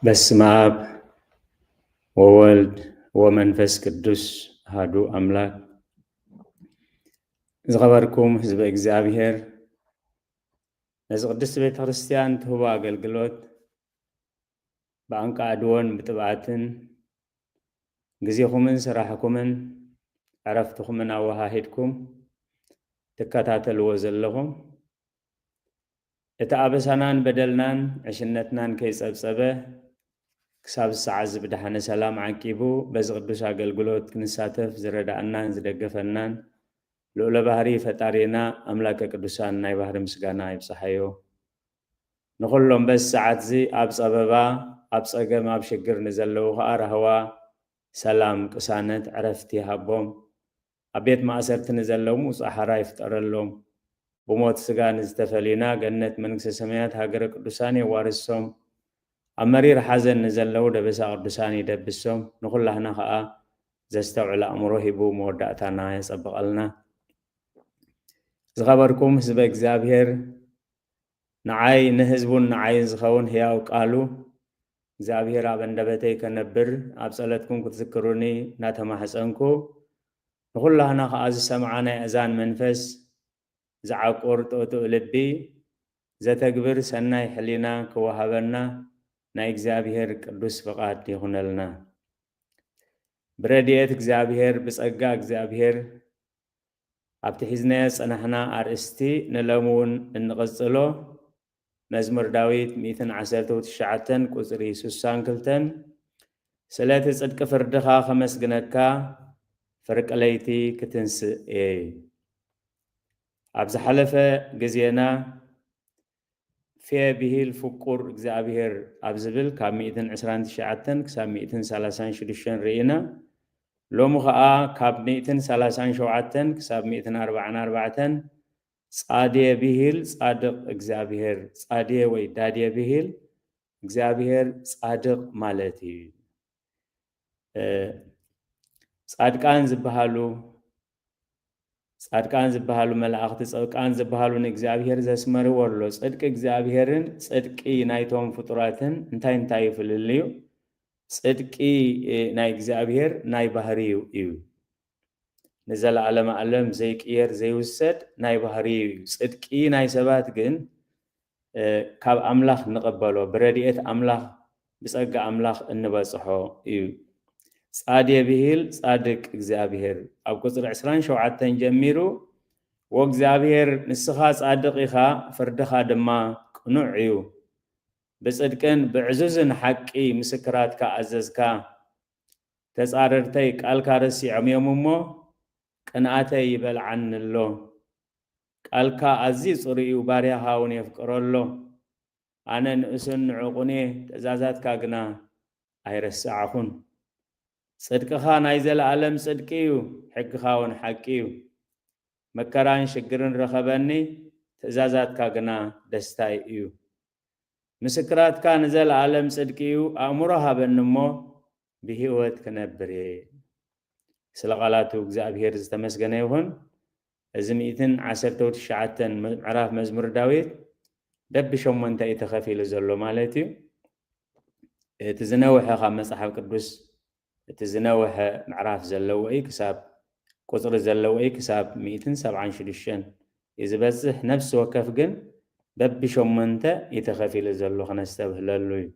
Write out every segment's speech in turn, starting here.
በስመ አብ ወወልድ ወመንፈስ ቅዱስ አሐዱ አምላክ። ዝኸበርኩም ህዝበ እግዚኣብሔር፣ ነዚ ቅድስቲ ቤተ ክርስቲያን ትህቦ ኣገልግሎት ብኣንቃዕድዎን ብጥብዓትን ግዜኹምን ስራሕኩምን ዕረፍትኹምን ኣወሃሂድኩም ትከታተልዎ ዘለኹም፣ እቲ ኣበሳናን በደልናን ዕሽነትናን ከይጸብጸበ፣ ክሳብ ሰዓት እዚ ብደሓነ ሰላም ዓቂቡ በዚ ቅዱስ ኣገልግሎት ክንሳተፍ ዝረዳእናን ዝደገፈናን ልዑለ ባህሪ ፈጣሪና ኣምላከ ቅዱሳን ናይ ባህሪ ምስጋና ይብጽሓዮ። ንኹሎም በዚ ሰዓት እዚ ኣብ ጸበባ፣ ኣብ ጸገም፣ ኣብ ሽግር ንዘለዉ ኸኣ ራህዋ፣ ሰላም፣ ቅሳነት፣ ዕረፍቲ ይሃቦም። ኣብ ቤት ማእሰርቲ ንዘለዉ ምውጻእ ሓራ ይፍጠረሎም። ብሞት ስጋ ንዝተፈሊና ገነት መንግስተ ሰማያት ሃገረ ቅዱሳን የዋርሶም። ኣብ መሪር ሓዘን ንዘለዉ ደበሳ ቅዱሳን ይደብሶም። ንኹላህና ኸኣ ዘስተውዕል ኣእምሮ ሂቡ መወዳእታና የጸብቐልና። ዝኸበርኩም ህዝበ እግዚኣብሔር፣ ንዓይ ንህዝቡን ንዓይን ዝኸውን ህያው ቃሉ እግዚኣብሔር ኣብ ኣንደበተይ ከነብር ኣብ ጸለትኩም ክትዝክሩኒ እናተማሕጸንኩ፣ ንኹላህና ኸኣ ዝሰምዓ ናይ ኣእዛን መንፈስ ዝዓቁር ጥእጡእ ልቢ ዘተግብር ሰናይ ሕሊና ክወሃበና ናይ እግዚኣብሔር ቅዱስ ፍቓድ ይኹነልና። ብረድኤት እግዚኣብሔር፣ ብጸጋ እግዚኣብሔር፣ ኣብቲ ሒዝናዮ ዝጸናሕና ኣርእስቲ ንሎሚ እውን እንቕጽሎ፣ መዝሙር ዳዊት ሚእትን ዓሰርተ ትሽዓተን ቁጽሪ ስሳን ክልተን፣ ስለቲ ጽድቂ ፍርድኻ ከመስግነካ፣ ፍርቂ ለይቲ ክትንስእ እየ። ኣብ ዝሓለፈ ግዜና ፌ ብሂል ፍቁር እግዚኣብሔር ኣብ ዝብል ካብ ሚእትን ዕስራን ትሽዓተን ክሳብ ሚእትን ሰላሳን ሽዱሽተን ርኢና። ሎሚ ኸኣ ካብ ሚእትን ሰላሳን ሸውዓተን ክሳብ ሚእትን ኣርባዓን ኣርባዕተን ጻድየ ብሂል ጻድቕ እግዚኣብሔር፣ ጻድየ ወይ ዳድየ ብሂል እግዚኣብሔር ጻድቕ ማለት እዩ። እ፣ ጻድቃን ዝበሃሉ፣ ጻድቃን ዝበሃሉ መላእኽቲ፣ ጻድቃን ዝበሃሉ ንእግዚኣብሔር ዘስመርዎ ኣሎ። ጽድቂ እግዚኣብሔርን ጽድቂ ናይቶም ፍጡራትን እንታይ እንታይ እዩ ፍልልዩ? ጽድቂ፣ እ፣ ናይ እግዚኣብሔር ናይ ባህሪዩ እዩ። ንዘለዓለመ ዓለም ዘይቅየር ዘይውሰድ ናይ ባህሪዩ እዩ። ጽድቂ ናይ ሰባት ግን፣ እ፣ ካብ ኣምላኽ ንቐበሎ፣ ብረድኤት ኣምላኽ፣ ብጸጋ ኣምላኽ እንበጽሖ እዩ። ጻድየ ብሂል ጻድቅ እግዚኣብሔር፣ ኣብ ቁጽሪ ዕስራን ሸውዓተን ጀሚሩ፣ "ወእግዚኣብሔር፣ ንስኻ ጻድቕ ኢኻ፣ ፍርድኻ ድማ ቅኑዕ እዩ። ብጽድቅን ብዕዙዝን ሓቂ ምስክራትካ ኣዘዝካ። ተጻረርተይ ቃልካ ረሲዖም እዮም እሞ፣ ቅንኣተይ ይበልዓኒ ኣሎ። ቃልካ ኣዝዩ ጽሩይ እዩ፣ ባርያኻ እውን የፍቅሮ ኣሎ። ኣነ ንእሱን ንዕቑን እየ፣ ትእዛዛትካ ግና ኣይረሳዕኹን። ጽድቅኻ ናይ ዘለኣለም ጽድቂ እዩ፣ ሕግኻ እውን ሓቂ እዩ። መከራን ሽግርን ረኸበኒ፣ ትእዛዛትካ ግና ደስታይ እዩ። ምስክራትካ ንዘለኣለም ጽድቂ እዩ፣ ኣእምሮ ሃበኒ እሞ ብህይወት ክነብር እየ።" ስለ ቃላቱ እግዚኣብሔር ዝተመስገነ ይኹን። እዚ ሚእትን ዓሰርተ ትሽዓተን ምዕራፍ መዝሙር ዳዊት በብሸሞንተ እዩ ተኸፊሉ ዘሎ ማለት እዩ። እቲ ዝነውሐ ካብ መጽሓፍ ቅዱስ፣ እቲ ዝነውሐ ምዕራፍ ዘለዎ እዩ፣ ክሳብ ቁጽሪ ዘለዎ እዩ፣ ክሳብ ሚእትን ሰብዓን ሽዱሽተን እዩ ዝበጽሕ። ነፍሲ ወከፍ ግን በብሸሞንተ እዩ ተኸፊሉ ዘሎ፣ ክነስተብህለሉ እዩ።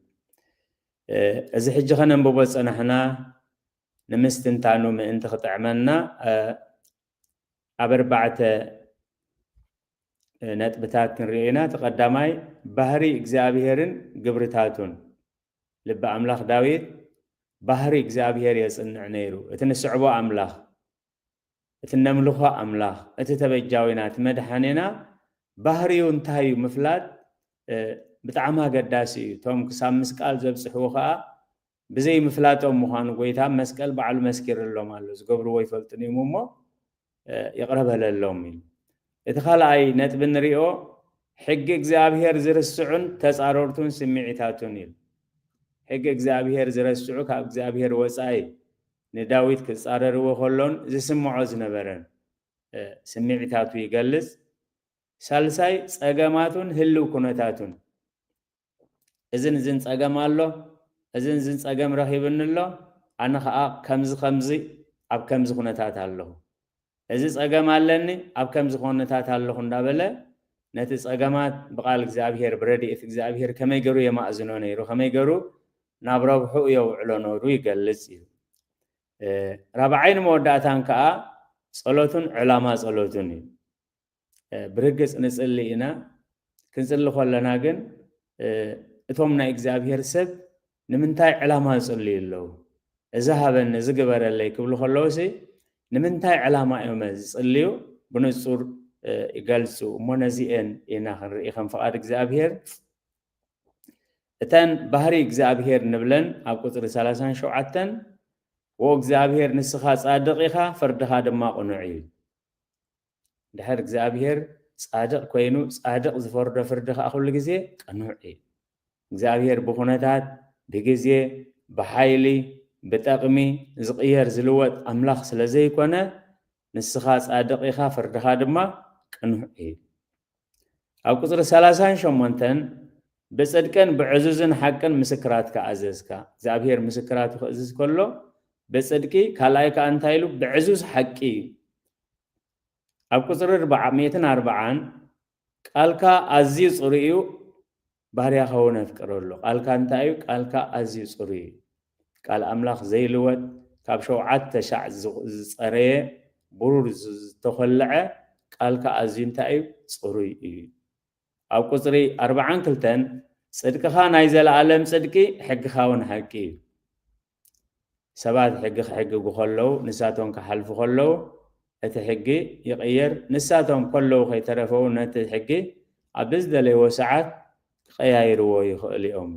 እ፣ እዚ ሕጂ ከነንብቦ ዝጸናሕና ንምስትንታኑ ምእንቲ ክጥዕመና፣ እ፣ ኣብ ኣርባዕተ ነጥብታት ክንሪኦ ኢና። እቲ ቀዳማይ፣ ባህሪ እግዚኣብሔርን ግብርታቱን። ልቢ ኣምላኽ ዳዊት ባህሪ እግዚኣብሔር የጽንዕ ነይሩ። እቲ ንስዕቦ ኣምላኽ፣ እቲ ነምልኾ ኣምላኽ፣ እቲ ተበጃዊና፣ እቲ መድሓኔና ባህሪኡ እንታይ እዩ ምፍላጥ፣ እ፣ ብጣዕሚ ኣገዳሲ እዩ። እቶም ክሳብ ምስቃል ዘብጽሕዎ ኸኣ ብዘይ ምፍላጦም ምዃኑ ጎይታ ኣብ መስቀል ባዕሉ መስኪርሎም ኣሎ። ዝገብርዎ ይፈልጡን እዮም እሞ፣ እ፣ ይቕረ በለሎም ኢሉ። እቲ ካልኣይ ነጥቢ ንሪኦ፣ ሕጊ እግዚኣብሔር ዝርስዑን ተጻረርቱን ስምዒታቱን ኢሉ። ሕጊ እግዚኣብሔር ዝረስዑ፣ ካብ እግዚኣብሔር ወጻኢ ንዳዊት ክጻረርዎ ከሎን ዝስምዖ ዝነበረን፣ እ፣ ስምዒታቱ ይገልጽ። ሳልሳይ ጸገማቱን ህልው ኩነታቱን። እዝን እዝን ጸገም ኣሎ፣ እዝን ዝን ጸገም ረኺብኒ ኣሎ፣ ኣነ ኸኣ ከምዚ ከምዚ ኣብ ከምዚ ኩነታት ኣለኹ፣ እዚ ጸገም ኣለኒ፣ ኣብ ከምዚ ኩነታት ኣለኹ እንዳበለ ነቲ ጸገማት ብቓል እግዚኣብሔር ብረድኤት እግዚኣብሔር ከመይ ገሩ የማእዝኖ ነይሩ፣ ከመይ ገሩ ናብ ረብሑ የውዕሎ ነሩ ይገልጽ እዩ። ራብዓይን መወዳእታን ከኣ ጸሎቱን ዕላማ ጸሎቱን እዩ። ብርግጽ ንጽሊ ኢና። ክንጽሊ ከለና ግን እቶም ናይ እግዚኣብሔር ሰብ ንምንታይ ዕላማ ዝጽልዩ ኣለዉ? እዚ ሃበኒ፣ እዚ ግበረለይ ክብሉ ከለዉ ሲ ንምንታይ ዕላማ እዮም ዝጽልዩ? ብንጹር ይገልጹ። እሞ ነዚኤን ኢና ክንርኢ ከም ፍቓድ እግዚኣብሔር። እተን ባህሪ እግዚኣብሔር ንብለን ኣብ ቁጽሪ ሰላሳን ሸውዓተን፣ "ወ እግዚኣብሔር ንስኻ ጻድቕ ኢኻ፣ ፍርድኻ ድማ ቅኑዕ እዩ።" ድሕር እግዚኣብሔር ጻድቕ ኮይኑ፣ ጻድቕ ዝፈርዶ ፍርዲ ከኣ ኩሉ ግዜ ቅኑዕ እዩ። እግዚኣብሔር ብኹነታት፣ ብግዜ፣ ብሓይሊ፣ ብጠቕሚ ዝቕየር ዝልወጥ ኣምላኽ ስለ ዘይኮነ፣ ንስኻ ጻድቕ ኢኻ፣ ፍርድኻ ድማ ቅኑዕ እዩ። ኣብ ቁጽሪ ሰላሳን ሸሞንተን፣ "ብጽድቅን ብዕዙዝን ሓቅን ምስክራትካ ኣዘዝካ።" እግዚኣብሔር ምስክራቱ ከእዝዝ ከሎ፣ ብጽድቂ፣ ካልኣይ ከኣ እንታይ ኢሉ? ብዕዙዝ ሓቂ እዩ። ኣብ ቁጽሪ ኣርብዓ፣ ሚእትን ኣርብዓን፣ "ቃልካ ኣዝዩ ጽሩይ እዩ፣ ባርያኻ እውን ኣፍቅረሉ።" ቃልካ እንታይ እዩ? ቃልካ ኣዝዩ ጽሩይ እዩ። ቃል ኣምላኽ ዘይልወጥ፣ ካብ ሸውዓተ ሻዕ ዝ-፣ ዝጸረየ፣ ብሩር ዝ-፣ ዝተኾልዐ ቃልካ ኣዝዩ እንታይ እዩ? ጽሩይ እዩ። ኣብ ቁጽሪ ኣርብዓን ክልተን፣ "ጽድቅኻ ናይ ዘለኣለም ጽድቂ፣ ሕግኻ እውን ሓቂ እዩ።" ሰባት ሕጊ ክሕግጉ ከለዉ፣ ንሳቶም ክሓልፉ ከለዉ፣ እቲ ሕጊ ይቕየር። ንሳቶም ከለዉ ከይተረፈ እውን ነቲ ሕጊ ኣብ ዝደለይዎ ሰዓት ክቐያይርዎ ይኽእሉ እዮም።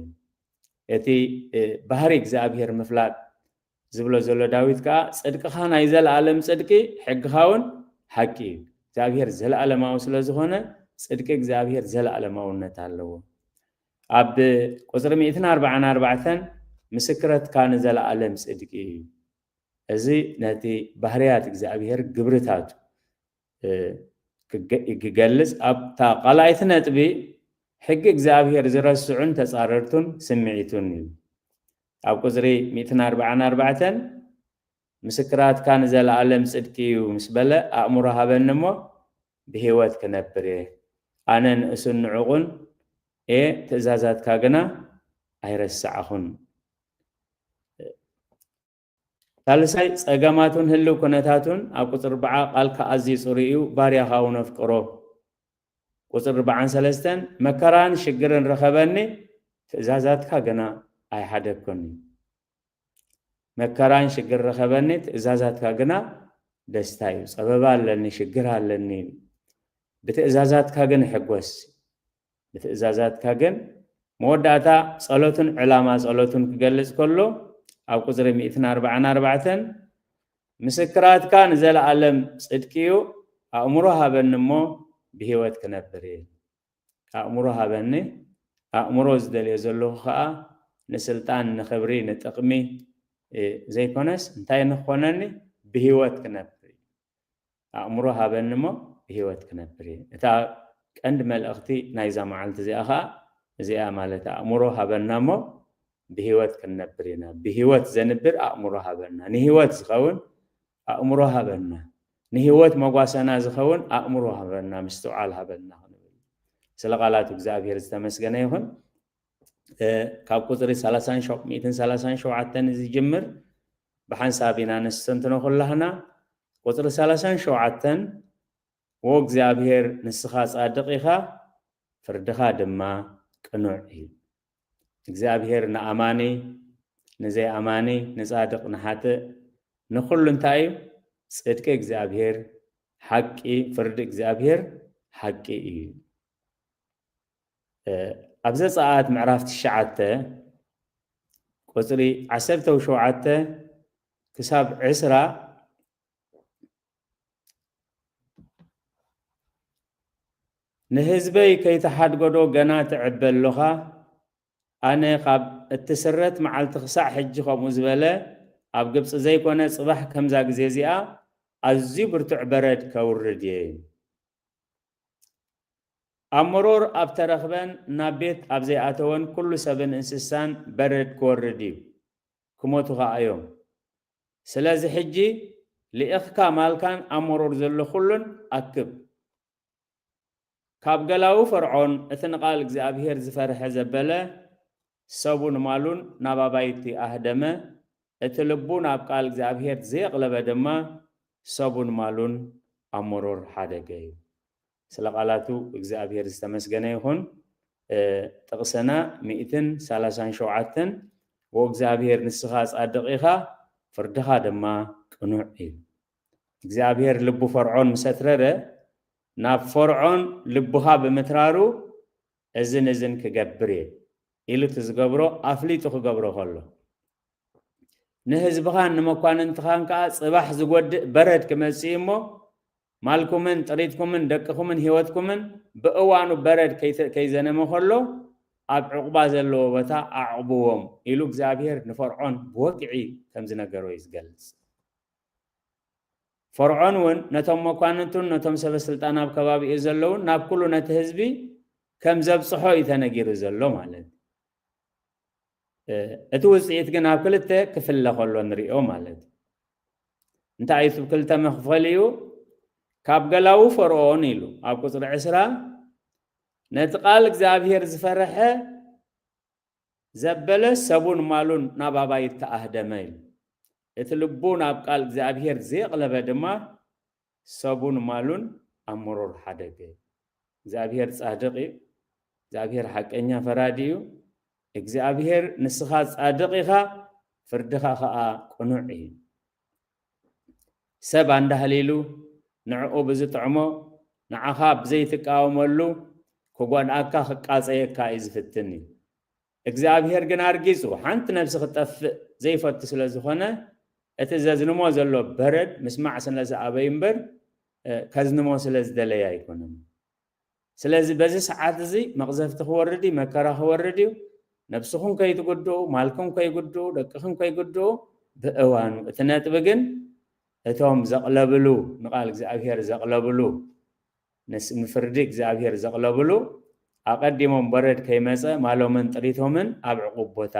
እቲ፣ እ፣ ባህሪ እግዚኣብሔር ምፍላጥ ዝብሎ ዘሎ ዳዊት ከኣ፣ "ጽድቅኻ ናይ ዘለኣለም ጽድቂ፣ ሕግኻ እውን ሓቂ እዩ።" እግዚኣብሔር ዘለኣለማዊ ስለ ዝኾነ፣ ጽድቂ እግዚኣብሔር ዘለኣለማውነት ኣለዎ። ኣብ ቁጽሪ ሚእትን ኣርብዓን ኣርባዕተን፣ "ምስክረትካ ንዘለኣለም ጽድቂ እዩ።" እዚ ነቲ ባህርያት እግዚኣብሔር ግብርታቱ፣ እ፣ ክገ-፣ ክገልጽ፣ ኣብታ ካልኣይቲ ነጥቢ፣ ሕጊ እግዚኣብሔር ዝረስዑን ተጻረርቱን ስምዒቱን እዩ። ኣብ ቁጽሪ ሚእትን ኣርባዓን ኣርባዕተን፣ "ምስክራትካ ንዘለኣለም ጽድቂ እዩ" ምስ በለ፣ "ኣእምሮ ሃበኒ እሞ ብህይወት ክነብር እየ። ኣነ ንእሱን ንዑቕን እየ፣ ትእዛዛትካ ግና ኣይረሳዕኹን።" ሳልሳይ፣ ጸገማቱን ህልው ኩነታቱን ኣብ ቁጽሪ ኣርብዓ፣ "ቃልካ ኣዝዩ ጽሩይ እዩ፣ ባርያኻ እውን ኣፍቅሮ።" ቁጽሪ ኣርብዓን ሰለስተን፣ "መከራን ሽግርን ረኸበኒ፣ ትእዛዛትካ ግና ኣይሓደግኩን እዩ።" መከራን ሽግር ረኸበኒ፣ ትእዛዛትካ ግና ደስታ እዩ። ጸበባ ኣለኒ፣ ሽግር ኣለኒ፣ ብትእዛዛትካ ግን ሕጎስ። ብትእዛዛትካ ግን፣ መወዳእታ ጸሎትን ዕላማ ጸሎቱን ክገልጽ ከሎ፣ ኣብ ቁጽሪ ሚእትን ኣርባዓን ኣርባዕተን፣ "ምስክራትካ ንዘለኣለም ጽድቂ እዩ፣ ኣእምሮ ሃበኒ እሞ ብህይወት ክነብር እየ።" ኣእምሮ ሃበኒ። ኣእምሮ ዝደልዮ ዘለኹ ኸኣ ንስልጣን፣ ንኽብሪ፣ ንጥቕሚ፣ እ፣ ዘይኮነስ እንታይ ንኽኾነኒ? ብህይወት ክነብር እዩ። ኣእምሮ ሃበኒ እሞ ብህይወት ክነብር እየ። እታ ቀንዲ መልእኽቲ ናይዛ መዓልቲ እዚኣ ኸኣ እዚኣ ማለት፣ ኣእምሮ ሃበና እሞ ብህይወት ክንነብር ኢና። ብህይወት ዘንብር ኣእምሮ ሃበና። ንህይወት ዝኸውን ኣእምሮ ሃበና። ንህይወት መጓሰና ዝኸውን ኣእምሮ ሃበና፣ ምስትውዓል ሃበና ክንብል። ስለ ቃላቱ እግዚኣብሔር ዝተመስገነ ይኹን። እ፣ ካብ ቁጽሪ ሰላሳን ሸው-፣ ሚእትን ሰላሳን ሸውዓተን ዝጅምር ብሓንሳብ ኢና ነስተንትኖ ኩላህና። ቁጽሪ ሰላሳን ሸውዓተን፣ "ወ እግዚኣብሔር ንስኻ ጻድቕ ኢኻ፣ ፍርድኻ ድማ ቅኑዕ እዩ።" እግዚኣብሔር ንኣማኒ፣ ንዘይኣማኒ፣ ንጻድቕ፣ ንሓጥእ፣ ንኹሉ እንታይ እዩ? ጽድቂ እግዚኣብሔር ሓቂ፣ ፍርዲ እግዚኣብሔር ሓቂ እዩ። እ፣ ኣብ ዘጸኣት ምዕራፍ ትሽዓተ ቁጽሪ ዓሰርተ ሸውዓተ ክሳብ ዕስራ፣ "ንህዝበይ ከይትሓድጎ ዶ ገና ትዕበ ኣሎኻ? ኣነ ካብ እትስረት መዓልቲ ክሳዕ ሕጂ ከምኡ ዝበለ ኣብ ግብጺ ዘይኮነ፣ ጽባሕ ከምዛ ግዜ እዚኣ ኣዝዩ ብርቱዕ በረድ ከውርድ እየ። ኣብ መሮር ኣብ ተረኽበን ናብ ቤት ኣብ ዘይኣተወን ኩሉ ሰብን እንስሳን በረድ ክወርድ እዩ፣ ክሞቱ ኸኣ እዮም። ስለዚ ሕጂ ልእኽካ ማልካን ኣብ መሮር ዘሎ ኩሉን ኣክብ። ካብ ገላዉ ፈርዖን እቲ ንቓል እግዚኣብሔር ዝፈርሐ ዘበለ ሰቡን ማሉን ናብ ኣባይቲ ኣህደመ፣ እቲ ልቡ ናብ ቃል እግዚኣብሔር ዘየቕለበ ድማ ሰቡን ማሉን ኣብ መሮር ሓደገ እዩ። ስለ ቃላቱ እግዚኣብሔር ዝተመስገነ ይኹን። ጥቕስና ሚእትን ሰላሳን ሸውዓተን፣ "ወእግዚኣብሔር ንስኻ ጻድቕ ኢኻ፣ ፍርድኻ ድማ ቅኑዕ እዩ።" እግዚኣብሔር ልቡ ፈርዖን ምስ ኣትረረ፣ ናብ ፈርዖን ልብኻ ብምትራሩ እዝን እዝን ክገብር እየ ኢሉ እቲ ዝገብሮ ኣፍሊጡ ክገብሮ ከሎ፣ ንህዝብኻን ንመኳንንትኻን ከኣ ጽባሕ ዝጎድእ በረድ ክመጽእ እሞ፣ ማልኩምን ጥሪትኩምን ደቅኹምን ህይወትኩምን ብእዋኑ በረድ ከይተ-፣ ከይዘነመ ከሎ፣ ኣብ ዕቑባ ዘለዎ ቦታ ኣዕቑብዎም ኢሉ እግዚኣብሔር ንፈርዖን ብወግዒ ከም ዝነገሮ እዩ ዝገልጽ። ፈርዖን እውን ነቶም መኳንንቱን ነቶም ሰበ ስልጣን ኣብ ከባቢኡ ዘለውን ናብ ኩሉ ነቲ ህዝቢ ከም ዘብጽሖ እዩ ተነጊሩ ዘሎ ማለት እዩ። እ፣ እቲ ውጽኢት ግን ኣብ ክልተ ክፍለ ከሎ ንሪኦ ማለት እዩ። እንታይ እዩ እቲ ክልተ መኽፈሊኡ? ካብ ገላዉ ፈርዖን ኢሉ ኣብ ቁጽሪ ዕስራ፣ ነቲ ቃል እግዚኣብሔር ዝፈርሐ ዘበለ ሰቡን ማሉን ናብ ኣባይቲ ኣህደመ ኢሉ። እቲ ልቡ ናብ ቃል እግዚኣብሔር ዘየቕለበ ድማ ሰቡን ማሉን ኣብ መሮር ሓደገ። እግዚኣብሔር ጻድቕ እዩ። እግዚኣብሔር ሓቀኛ ፈራዲ እዩ። እግዚኣብሔር ንስኻ ጻድቕ ኢኻ፣ ፍርድኻ ኸኣ ቅኑዕ እዩ። ሰብ ኣንዳህሊሉ ንዕኡ ብዝጥዕሞ፣ ንዓኻ ብዘይትቃወመሉ ክጎድኣካ ክቃጸየካ እዩ ዝፍትን እዩ። እግዚኣብሔር ግን ኣርጊጹ ሓንቲ ነፍሲ ክጠፍእ ዘይፈቱ ስለ ዝኾነ፣ እቲ ዘዝንሞ ዘሎ በረድ ምስማዕ ስለ ዝኣበዩ እምበር፣ እ፣ ከዝንሞ ስለ ዝደለየ ኣይኮነን። ስለዚ በዚ ሰዓት እዚ መቕዘፍቲ ክወርድ እዩ፣ መከራ ክወርድ እዩ። ነብስኹም ከይትጉድኡ፣ ማልኩም ከይጉድኡ፣ ደቅኹም ከይጉድኡ ብእዋኑ። እቲ ነጥቢ ግን እቶም ዘቕለብሉ፣ ንቓል እግዚኣብሔር ዘቕለብሉ፣ ንስ-፣ ንፍርዲ እግዚኣብሔር ዘቕለብሉ፣ ኣቐዲሞም በረድ ከይመጸ ማሎምን ጥሪቶምን ኣብ ዕቑብ ቦታ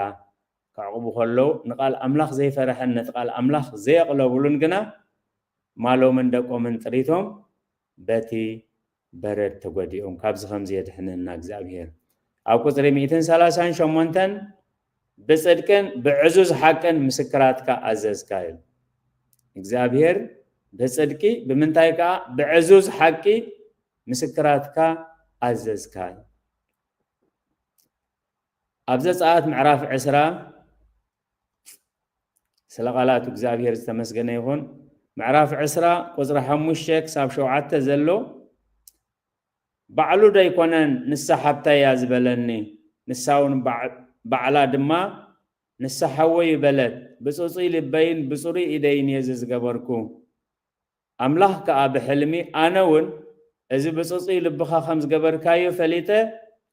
ከዕቑቡ ከለዉ፣ ንቓል ኣምላኽ ዘይፈርሐን ነቲ ቃል ኣምላኽ ዘየቕለብሉን ግና ማሎምን ደቆምን ጥሪቶም በቲ በረድ ተጎዲኦም። ካብዚ ከምዚ የድሕነና እግዚኣብሔር። ኣብ ቁጽሪ ሚእትን ሰላሳን ሸሞንተን፣ "ብጽድቅን ብዕዙዝ ሓቅን ምስክራትካ ኣዘዝካ" ኢሉ እግዚኣብሔር። ብጽድቂ ብምንታይ ከኣ? ብዕዙዝ ሓቂ ምስክራትካ ኣዘዝካ። ኣብ ዘጸኣት ምዕራፍ ዕስራ፣ ስለ ቃላቱ እግዚኣብሔር ዝተመስገነ ይኹን፣ ምዕራፍ ዕስራ ቁጽሪ ሓሙሽተ ክሳብ ሸውዓተ ዘሎ፣ "ባዕሉ ዶ ኣይኮነን ንሳ ሓብተይ እያ ዝበለኒ? ንሳ እውን ባዕ-፣ ባዕላ ድማ ንሳ ሓወይ በለት። ብጽጹይ ልበይን ብጽሩይ ኢደይን እየ እዚ ዝገበርኩ። ኣምላኽ ከኣ ብሕልሚ፣ ኣነ እውን እዚ ብጽጹይ ልብኻ ከም ዝገበርካዮ ፈሊጠ፣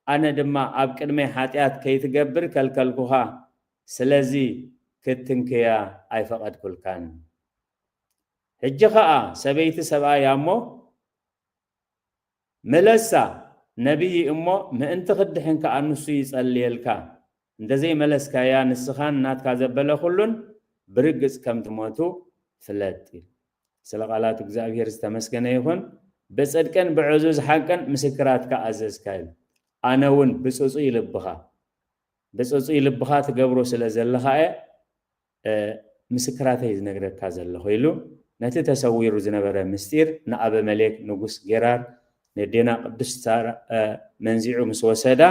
ኣነ ድማ ኣብ ቅድመይ ሓጢኣት ከይትገብር ከልከልኩኻ። ስለዚ ክትትንክያ ኣይፈቐድኩልካን። ሕጂ ኸኣ ሰበይቲ ሰብኣያ እሞ ምለሳ፣ ነቢይ እሞ ምእንቲ ክትድሕን ከኣ ንሱ ይጸልየልካ። እንተዘይመለስካያ ንስኻን ናትካ ዘበለ ኩሉን ብርግጽ ከም ትሞቱ ፍለጥ" ኢሉ። ስለ ቃላቱ እግዚኣብሔር ዝተመስገነ ይኹን። "ብጽድቅን ብዕዙዝ ሓቅን ምስክራትካ ኣዘዝካ" ኢሉ። ኣነ እውን ብጽጹይ ልብኻ፣ ብጽጹይ ልብኻ ትገብሮ ስለ ዘለኻ እየ፣ እ፣ ምስክራተይ ዝነግረካ ዘለኹ ኢሉ ነቲ ተሰዊሩ ዝነበረ ምስጢር ንኣበመሌክ ንጉስ ጌራር፣ ነዴና ቅድስት ሳራ፣ እ፣ መንዚዑ ምስ ወሰዳ፣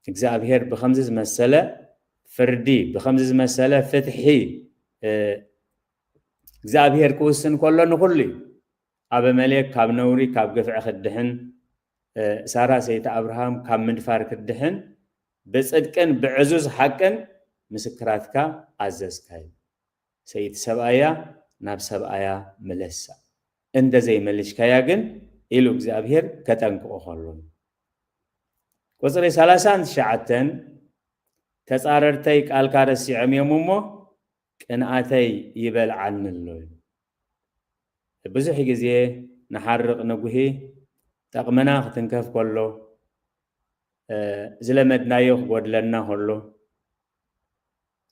እግዚኣብሔር ብኸምዚ ዝመሰለ ፍርዲ፣ ብኸምዚ ዝመሰለ ፍትሒ፣ እ፣ እግዚኣብሔር ክውስን ከሎ ንኹሉ እዩ። ኣበመሌክ ካብ ነውሪ፣ ካብ ግፍዒ ክድሕን፣ እ፣ ሳራ ሰይቲ ኣብርሃም ካብ ምድፋር ክትድሕን ብጽድቅን ብዕዙዝ ሓቅን ምስክራትካ ኣዘዝካ እዩ። ሰይቲ ሰብኣያ ናብ ሰብኣያ ምለሳ፣ እንተ ዘይመልሽካያ ግን ኢሉ እግዚኣብሔር ከጠንቅቖ ከሎ። ቁጽሪ ሰላሳን ትሽዓተን፣ "ተጻረርተይ ቃልካ ረሲዖም እዮም እሞ፣ ቅንኣተይ ይበልዓኒ ኣሎ" ኢሉ። ብዙሕ ግዜ ንሓርቕ ንጉሂ፣ ጠቕምና ክትንከፍ ከሎ፣ ዝለመድናዮ ክጎድለና ከሎ፣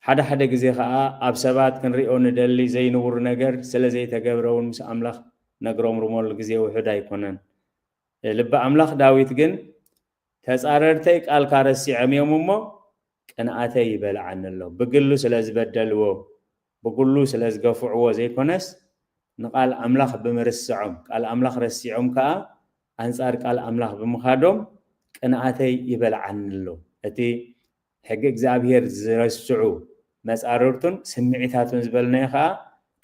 ሓደ ሓደ ግዜ ከዓ ኣብ ሰባት ክንሪኦ ንደሊ ዘይንቡር ነገር ስለ ዘይተገብረ እውን ምስ ኣምላኽ ነግረምርመሉ ግዜ ውሑድ ኣይኮነን። ልቢ ኣምላኽ ዳዊት ግን፣ "ተጻረርተይ ቃልካ ረሲዖም እዮም እሞ፣ ቅንኣተይ ይበልዓኒ ኣሎ። ብግሉ ስለ ዝበደልዎ፣ ብግሉ ስለ ዝገፍዕዎ ዘይኮነስ፣ ንቃል ኣምላኽ ብምርስዖም፣ ቃል ኣምላኽ ረሲዖም ከኣ ኣንጻር ቃል ኣምላኽ ብምኻዶም ቅንኣተይ ይበልዓኒ ኣሎ።" እቲ ሕጊ እግዚኣብሔር ዝረስዑ መጻርርቱን ስምዒታቱን ዝበልናዮ ከኣ፣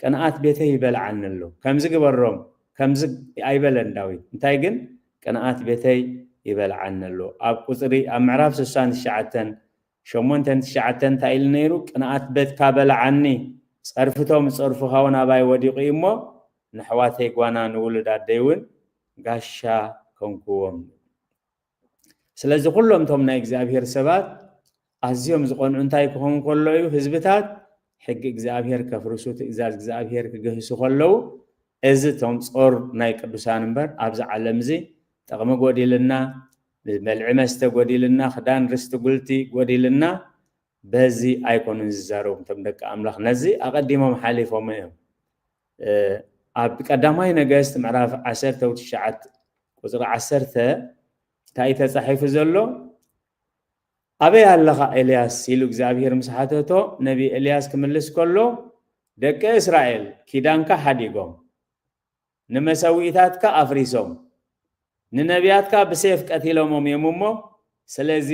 "ቅንኣት ቤተይ ይበልዓኒ ኣሎ። ከምዚ ግበሮም፣ ከምዚ" ኣይበለን ዳዊት። እንታይ ግን፣ "ቅንኣት ቤተይ ይበልዓኒ ኣሎ።" ኣብ ቁጽሪ፣ ኣብ ምዕራፍ ስሳን ትሽዓተን ሸሞንተን ትሽዓተን እንታይ ኢሉ ነይሩ? "ቅንኣት ቤትካ በልዓኒ፣ ጸርፍቶም ዝጸርፉኻ እውን ኣባይ ወዲቑ እዩ እሞ፣ ንኣሕዋተይ ጓና ንውሉድ ኣደይ እውን ጋሻ ኮንክዎም።" ስለዚ ኩሎም እቶም ናይ እግዚኣብሔር ሰባት ኣዝዮም ዝቐንዑ እንታይ ክኾኑ ከሎ እዩ? ህዝብታት ሕጊ እግዚኣብሔር ከፍርሱ፣ ትእዛዝ እግዚኣብሔር ክግህሱ ከለዉ፣ እዚ እቶም ጾር ናይ ቅዱሳን እምበር፣ ኣብዚ ዓለም እዚ ጥቕሚ ጎዲልና፣ መልዒ መስተ ጎዲልና፣ ክዳን ርስቲ ጉልቲ ጎዲልና፣ በዚ ኣይኮኑን ዝዛረቡ እቶም ደቂ ኣምላኽ። ነዚ ኣቐዲሞም ሓሊፎም እዮም። እ፣ ኣብ ቀዳማይ ነገስት ምዕራፍ ዓሰርተ ትሽዓተ ቁጽሪ ዓሰርተ እንታይ ተጻሒፉ ዘሎ? "ኣበይ ኣለኻ ኤልያስ?" ኢሉ እግዚኣብሔር ምስ ሓተቶ፣ ነቢ ኤልያስ ክምልስ ከሎ፣ "ደቂ እስራኤል ኪዳንካ ሓዲጎም፣ ንመሰውኢታትካ ኣፍሪሶም፣ ንነቢያትካ ብሴፍ ቀቲሎሞም እዮም እሞ፣ ስለዚ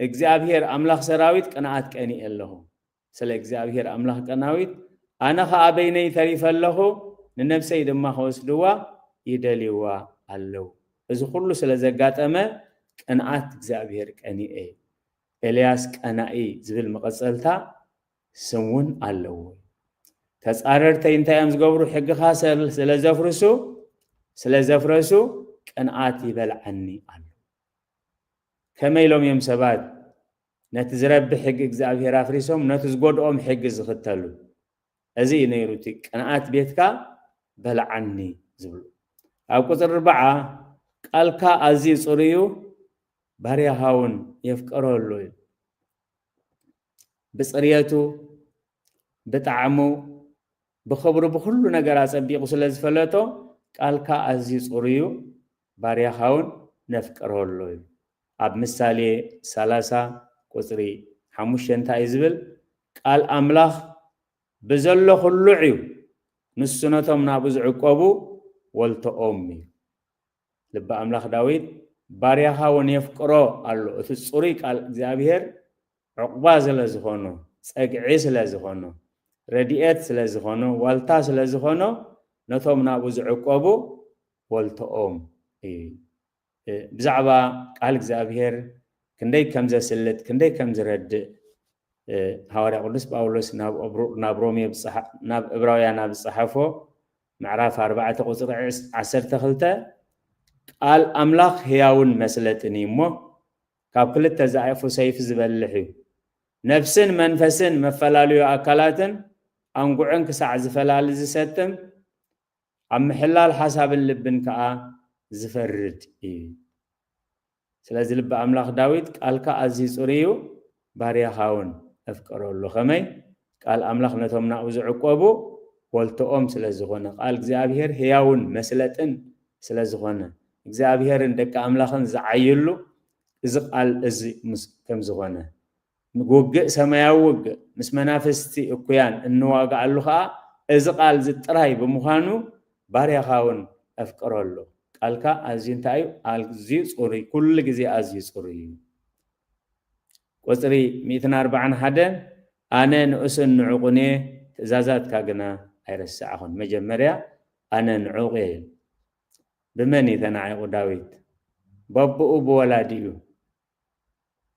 እግዚኣብሔር ኣምላኽ ሰራዊት ቅንኣት ቀኒኤ ኣለኹ። ስለ እግዚኣብሔር ኣምላኽ ቀናዊት፣ ኣነ ኸኣ በይነይ ተሪፈ ኣለኹ፣ ንነብሰይ ድማ ክወስድዋ ይደልይዋ ኣለዉ። እዚ ኹሉ ስለ ዘጋጠመ፣ ቅንኣት እግዚኣብሔር ቀኒኤ። ኤልያስ ቀናኢ ዝብል መቐጸልታ ስም እውን ኣለዎ። ተጻረርተይ እንታይ እዮም ዝገብሩ? ሕግኻ ስለ ዘፍርሱ፣ ስለ ዘፍረሱ ቅንኣት ይበልዓኒ ኣሎ። ከመይ ኢሎም እዮም ሰባት ነቲ ዝረብሕ ሕጊ እግዚኣብሔር ኣፍሪሶም፣ ነቲ ዝጎድኦም ሕጊ ዝኽተሉ? እዚ እዩ ነይሩ እቲ "ቅንኣት ቤትካ በልዓኒ" ዝብሉ። ኣብ ቁጽሪ ኣርብዓ፣ "ቃልካ ኣዝዩ ጽሩይ እዩ፣ ባርያኻ እውን የፍቅሮ ኣሎ" እዩ። ብጽርየቱ፣ ብጣዕሙ፣ ብኽብሩ፣ ብኹሉ ነገር ኣጸቢቑ ስለ ዝፈለጦ፣ "ቃልካ ኣዝዩ ጽሩይ እዩ፣ ባርያኻ እውን ነፍቅሮ ኣሎ" እዩ። ኣብ ምሳሌ ሰላሳ ቁጽሪ ሓሙሽተ እንታይ እዩ ዝብል? "ቃል ኣምላኽ ብዘሎ ኹሉዕ እዩ፣ ንሱ ነቶም ናብኡ ዝዕቆቡ ወልተኦም እዩ።" ልቢ ኣምላኽ ዳዊት፣ "ባርያኻ እውን የፍቅሮ ኣሎ።" እቲ ጽሩይ ቃል እግዚኣብሔር ዕቑባ ስለ ዝኾኖ፣ ጸግዒ ስለ ዝኾኖ፣ ረድኤት ስለ ዝኾኖ፣ ዋልታ ስለ ዝኾኖ፣ ነቶም ናብኡ ዝዕቆቡ ወልተኦም እዩ። እ፣ ብዛዕባ ቃል እግዚኣብሔር ክንደይ ከም ዘስልጥ፣ ክንደይ ከም ዝረድእ፣ እ፣ ሃዋርያ ቅዱስ ጳውሎስ ናብ እብሩ-፣ ናብ ሮሜ ብጽሓ-፣ ናብ እብራውያን ኣብ ዝጸሓፎ ምዕራፍ ኣርባዕተ ቁጽሪ ዕስ-፣ ዓሰርተ ክልተ፣ "ቃል ኣምላኽ ህያውን መስለጥን እዩ እሞ፣ ካብ ክልተ ዛእፉ ሰይፊ ዝበልሕ እዩ። ነፍስን መንፈስን መፈላለዩ ኣካላትን ኣንጉዕን ክሳዕ ዝፈላሊ ዝሰጥም፣ ኣብ ምሕላል ሓሳብን ልብን ከኣ ዝፈርድ እዩ።" ስለዚ ልቢ ኣምላኽ ዳዊት፣ "ቃልካ ኣዝዩ ጽሩይ እዩ፣ ባርያኻ እውን ኣፍቅሮ ኣሎ።" ከመይ? ቃል ኣምላኽ ነቶም ናብኡ ዝዕቆቡ ወልተኦም ስለ ዝኾነ፣ ቃል እግዚኣብሔር ህያውን መስለጥን ስለ ዝኾነ፣ እግዚኣብሔርን ደቂ ኣምላኽን ዝዓይሉ እዚ ቃል እዚ ምስ-፣ ከም ዝኾነ፣ ውግእ፣ ሰማያዊ ውግእ፣ ምስ መናፍስቲ እኩያን እንዋግኣሉ ኸኣ እዚ ቃል እዚ ጥራይ ብምዃኑ፣ ባርያኻ እውን ኣፍቅሮ ኣሎ። ቃልካ ኣዝዩ እንታይ እዩ? ኣዝዩ ጽሩይ፣ ኩሉ ግዜ ኣዝዩ ጽሩይ እዩ። ቁጽሪ ሚእትን ኣርባዓን ሓደን፣ "ኣነ ንኡስን ንዑቕን እየ፣ ትእዛዛትካ ግና ኣይረሳዕኹን።" መጀመርያ ኣነ ንዑቕ እየ። ብመን እዩ ተናዒቑ ዳዊት? በብኡ ብወላዲኡ፣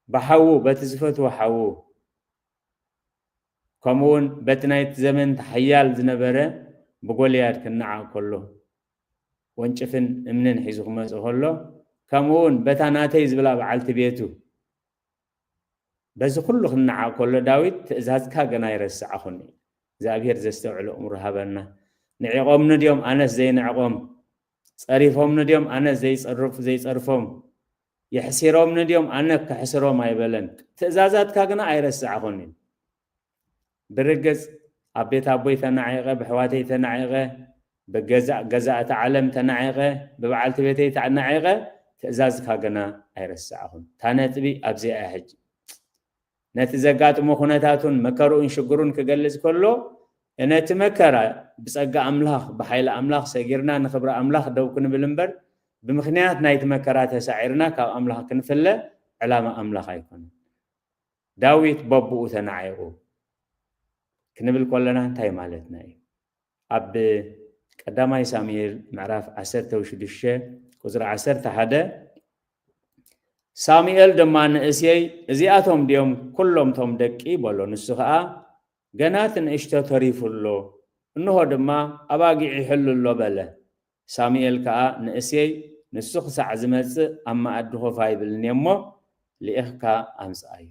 ብሓዉ፣ በቲ ዝፈትዎ ሓዉ፣ ከምኡውን በቲ ናይቲ ዘመን ሓያል ዝነበረ ብጎልያድ ክነዓቕ ከሎ፣ ወንጭፍን እምንን ሒዙ ክመጽእ ከሎ፣ ከምኡውን በታ ናተይ ዝብላ በዓልቲ ቤቱ፣ በዚ ኩሉ ክነዓቕ ከሎ ዳዊት፣ "ትእዛዝካ ገና ኣይረሳዕኹን እዩ።" እግዚኣብሔር ዘስተውዕል ኣእምሮ ሃበና። ንዒቖምኒ ድዮም ኣነስ ዘይንዕቖም? ጸሪፎምኒ ድዮም ኣነስ ዘይጸርፍ-፣ ዘይጸርፎም? የሕሲሮምኒ ድዮም? ኣነ ከሕስሮም ኣይበለን። ትእዛዛትካ ግና ኣይረሳዕኹን እዩ። ብርግጽ ኣብ ቤት ኣቦይ ተናዒቐ፣ ብሕዋተይ ተናዒቐ፣ ብገዛእ ገዛእቲ ዓለም ተናዒቐ፣ ብበዓልቲ ቤተይ ተናዒቐ፣ ትእዛዝካ ግና ኣይረሳዕኹን። እታ ነጥቢ ኣብዚኣ እያ ሕጂ። ነቲ ዘጋጥሞ ኩነታቱን መከርኡን ሽግሩን ክገልጽ ከሎ፣ ነቲ መከራ ብጸጋ ኣምላኽ፣ ብሓይሊ ኣምላኽ ሰጊርና ንኽብሪ ኣምላኽ ደው ክንብል እምበር፣ ብምኽንያት ናይቲ መከራ ተሳዒርና ካብ ኣምላኽ ክንፍለ ዕላማ ኣምላኽ ኣይኮነን። ዳዊት በብኡ ተናዒቑ ክንብል ከለና እንታይ ማለትና እዩ? ኣብ ቀዳማይ ሳሙኤል ምዕራፍ ዓሰርተ ሽዱሽተ ቁጽሪ ዓሰርተ ሓደ፣ ሳሙኤል ድማ ንእሴይ፣ "እዚኣቶም ድዮም ኩሎም ቶም ደቂ?" በሎ። ንሱ ኸኣ፣ "ገና እቲ ንእሽቶ ተሪፉ ኣሎ፣ እንሆ ድማ ኣባጊዕ ይሕሉ ኣሎ" በለ። ሳሙኤል ከኣ ንእሴይ፣ "ንሱ ክሳዕ ዝመጽእ ኣብ መኣዲ ኮፍ ኣይብልን እየ እሞ፣ ልኢኽካ ኣምጽኣዮ።"